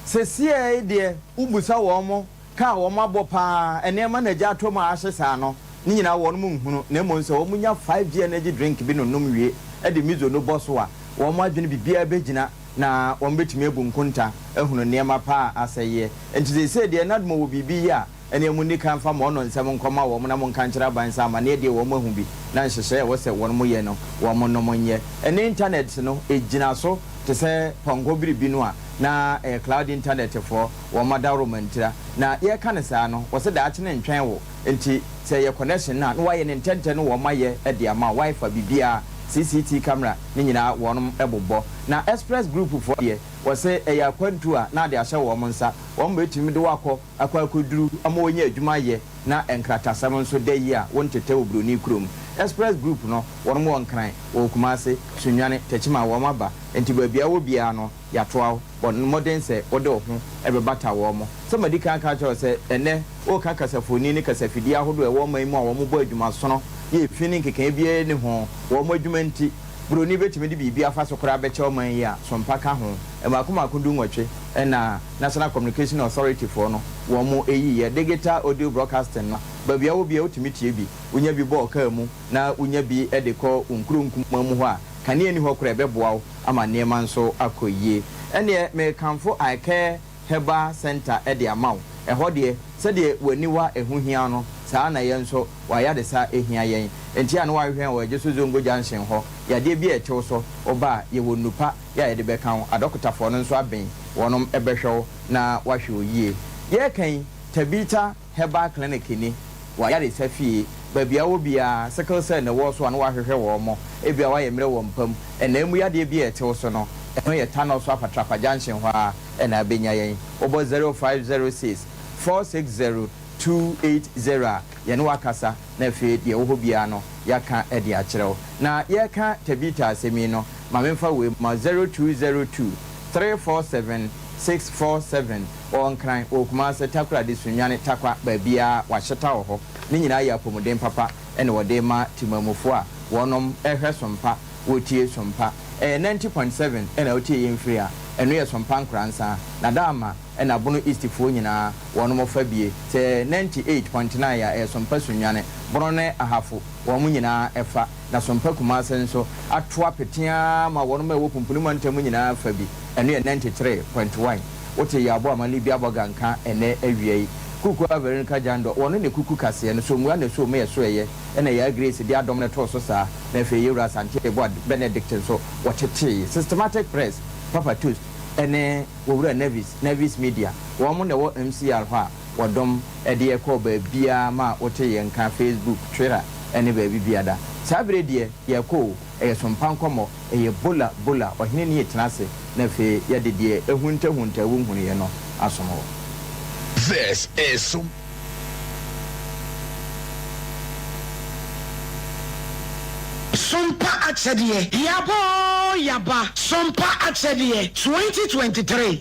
Sesiei deɛ wobusa wɔn Ka a wɔn abɔ paa, nneɛma na agya atɔ mu a ahye saa no, ne nyinaa wɔnom nhunu, na mmom sɛ wɔn nya 5G energy drink bi no nom wie de miso no bɔ so a, wɔn adwene biribiara bɛgyina na wɔn bɛtumi abu nkonta ahunu nneɛma pa a asɛeɛ. Enti seesei deɛ NADMO wɔ biribi yɛ a, ɛneɛ monni kan mfa mo ɔno nsɛm nkɔma wɔn na monka nkyerɛ aban sɛ amaneɛ deɛ wɔn ahu bi na nhyehyɛe a ɛwɔ sɛ wɔnom yɛ no wɔn nom nyɛ. Ɛne internet no ɛgyina so te sɛ pɔnkɔ biribi no a na ɛyɛ cloud internet foɔ wɔn adaworoma ntira. Na yɛreka no saa no, wɔse daakye no ntwɛn wo, nti sɛ ɛyɛ connection no a na wɔayɛ no ntɛntɛn no wɔn ayɛ de ama wo, wifi biribiara, CCT camera ne nyinaa wɔn bobɔ. Na Express group foɔ deɛ wɔse ɛyɛ akwantuo a na ade ahyɛ wɔn nsa, wɔn bɛtumi de wo akɔ akɔ akɔduru ama wɔanya adwuma ayɛ na nkratasɛm nso da yi a wontetɛ wɔ buroni kurom. Express group no wɔn wɔ Nkran, wɔwɔ Kumase, Sunyani, Techiman wɔn aba, nti baabi a wowɔ biara no Yɛatoa wo. Bɔ mmɔden sɛ wode wo ho bɛbata wɔn. Sɛ madi kan aka akyerɛ wo sɛ, ɛnnɛ woreka kasafoni ne kasafidie ahodoɔ a ɛwɔ ɔman yi mu a wɔbɔ adwumasono yɛ efi ne nkekaeɛ biara nni ho wɔ wɔn adwuma nti, buroni bɛtumi de biribi afa so koraa bɛkyɛ ɔman yi a sompa ka ho. Mmaako mmaako dunwɔtwe na National Communication Authority foɔ no wɔn yiiɛ. Digital Audio Broadcasting no, baabi a wowɔ biara wotumi tie bi. Wonya bi bɔ wo kaa mu na wonya bi de kɔ wo nkuro nkumaa mu hɔ a, kanea nni hɔ koraa a ɛbɛboa wo ama nneɛma nso akɔ yie. Ɛnneɛ merekamfo Eye-Care Herbal Centre de ama wo. Ɛhɔ deɛ, sɛdeɛ w'aniwa ho hia wo no, saa ara na yɛn nso, w'ayaresa hia yɛn. Enti a na woahwehwɛ yɛn wɔ Adwoso Zongo Junction hɔ. Yadeɛ bi a ɛte wo so, woba a, yɛwɔ nnupa yɛ a yɛde bɛka wo. Adɔkotafoɔ no nso aben, wɔnom bɛhwɛ wo na wɔahwɛ wo yie. Yɛreka yi, Tabitha Herbal Clinic ni, w'ayaresa fie, baabi a wowɔ biara, sickle cell na ɛwɔ so a na woahwehwɛ wɔn, ebia woayɛ mmerɛ wɔ mpa mu, ɛnaa mu yadeɛ bi a ɛte wo so no, ɛno yɛ Tanɔ so Apatrapa junction hɔ ara na abɛnya yɛn. Wobɔ 0506 460 280 a, yɛne wo akasa na afei deɛ ɛwɔ hɔ biara no yɛaka de akyerɛ wo. Na yɛreka Tabitha asɛm yi no, ma memfa wei ma 0202 347 647. Wɔ Nkran, wɔ Kumase, Takoradi, Sunyani, Tarkwa, baabiara wɔahyeta wɔ hɔ. Ne nyinaa yɛ apɔmuden papa na wɔde rema temammufoɔ a wɔnom hwɛ Sompa, wɔtie Sompa. Ɛyɛ 90.7 na wotie yɛn firi a, ɛno yɛ Sompa Nkoransa, Nadaama na Bono East foɔ nyinaa wɔnom fa bie. Sɛ ɛyɛ 98.9 a, ɛyɛ Sompa Sunyani, Bono ne Ahafo wɔn nyinaa fa. Na Sompa Kumase nso ato apete ara ma wɔnom a ɛwɔ Pumpuni mantam nyinaa fa bi, ɛno yɛ 93.1. Wote Yaabo Amali Biaboga nka ɛnnɛ awia yi. Kuku Averin Kajando, wɔno ne Kuku kaseɛ no, Somua na ɛsoo me ɛso ɛyɛ, ɛna Yaa Grace de adɔm no too so saa, na afei Yɛwura Asante Yeboah Benedict nso wɔtetee. Systematic Press, Papa Toast, ɛne Wɔwura Nervis, Nervis Media, wɔn na ɛwɔ MCR hɔ a wɔdɔm de yɛ kɔɔ baabiara ma wote yɛn nka, Facebook, Twitter, ɛne baabi biada. Saa berɛ deɛ yɛrekɔ o, ɛyɛ sompa nkɔmmɔ. Ɛyɛ Bola Bola, ɔhene ne yɛtena ase na afei yɛde deɛ ahuntahunta wo nhunuiɛ no asom wo. This is some. Sompa akyɛdeɛ, Yaba oo yaba, Sompa akyɛdeɛ, 2023.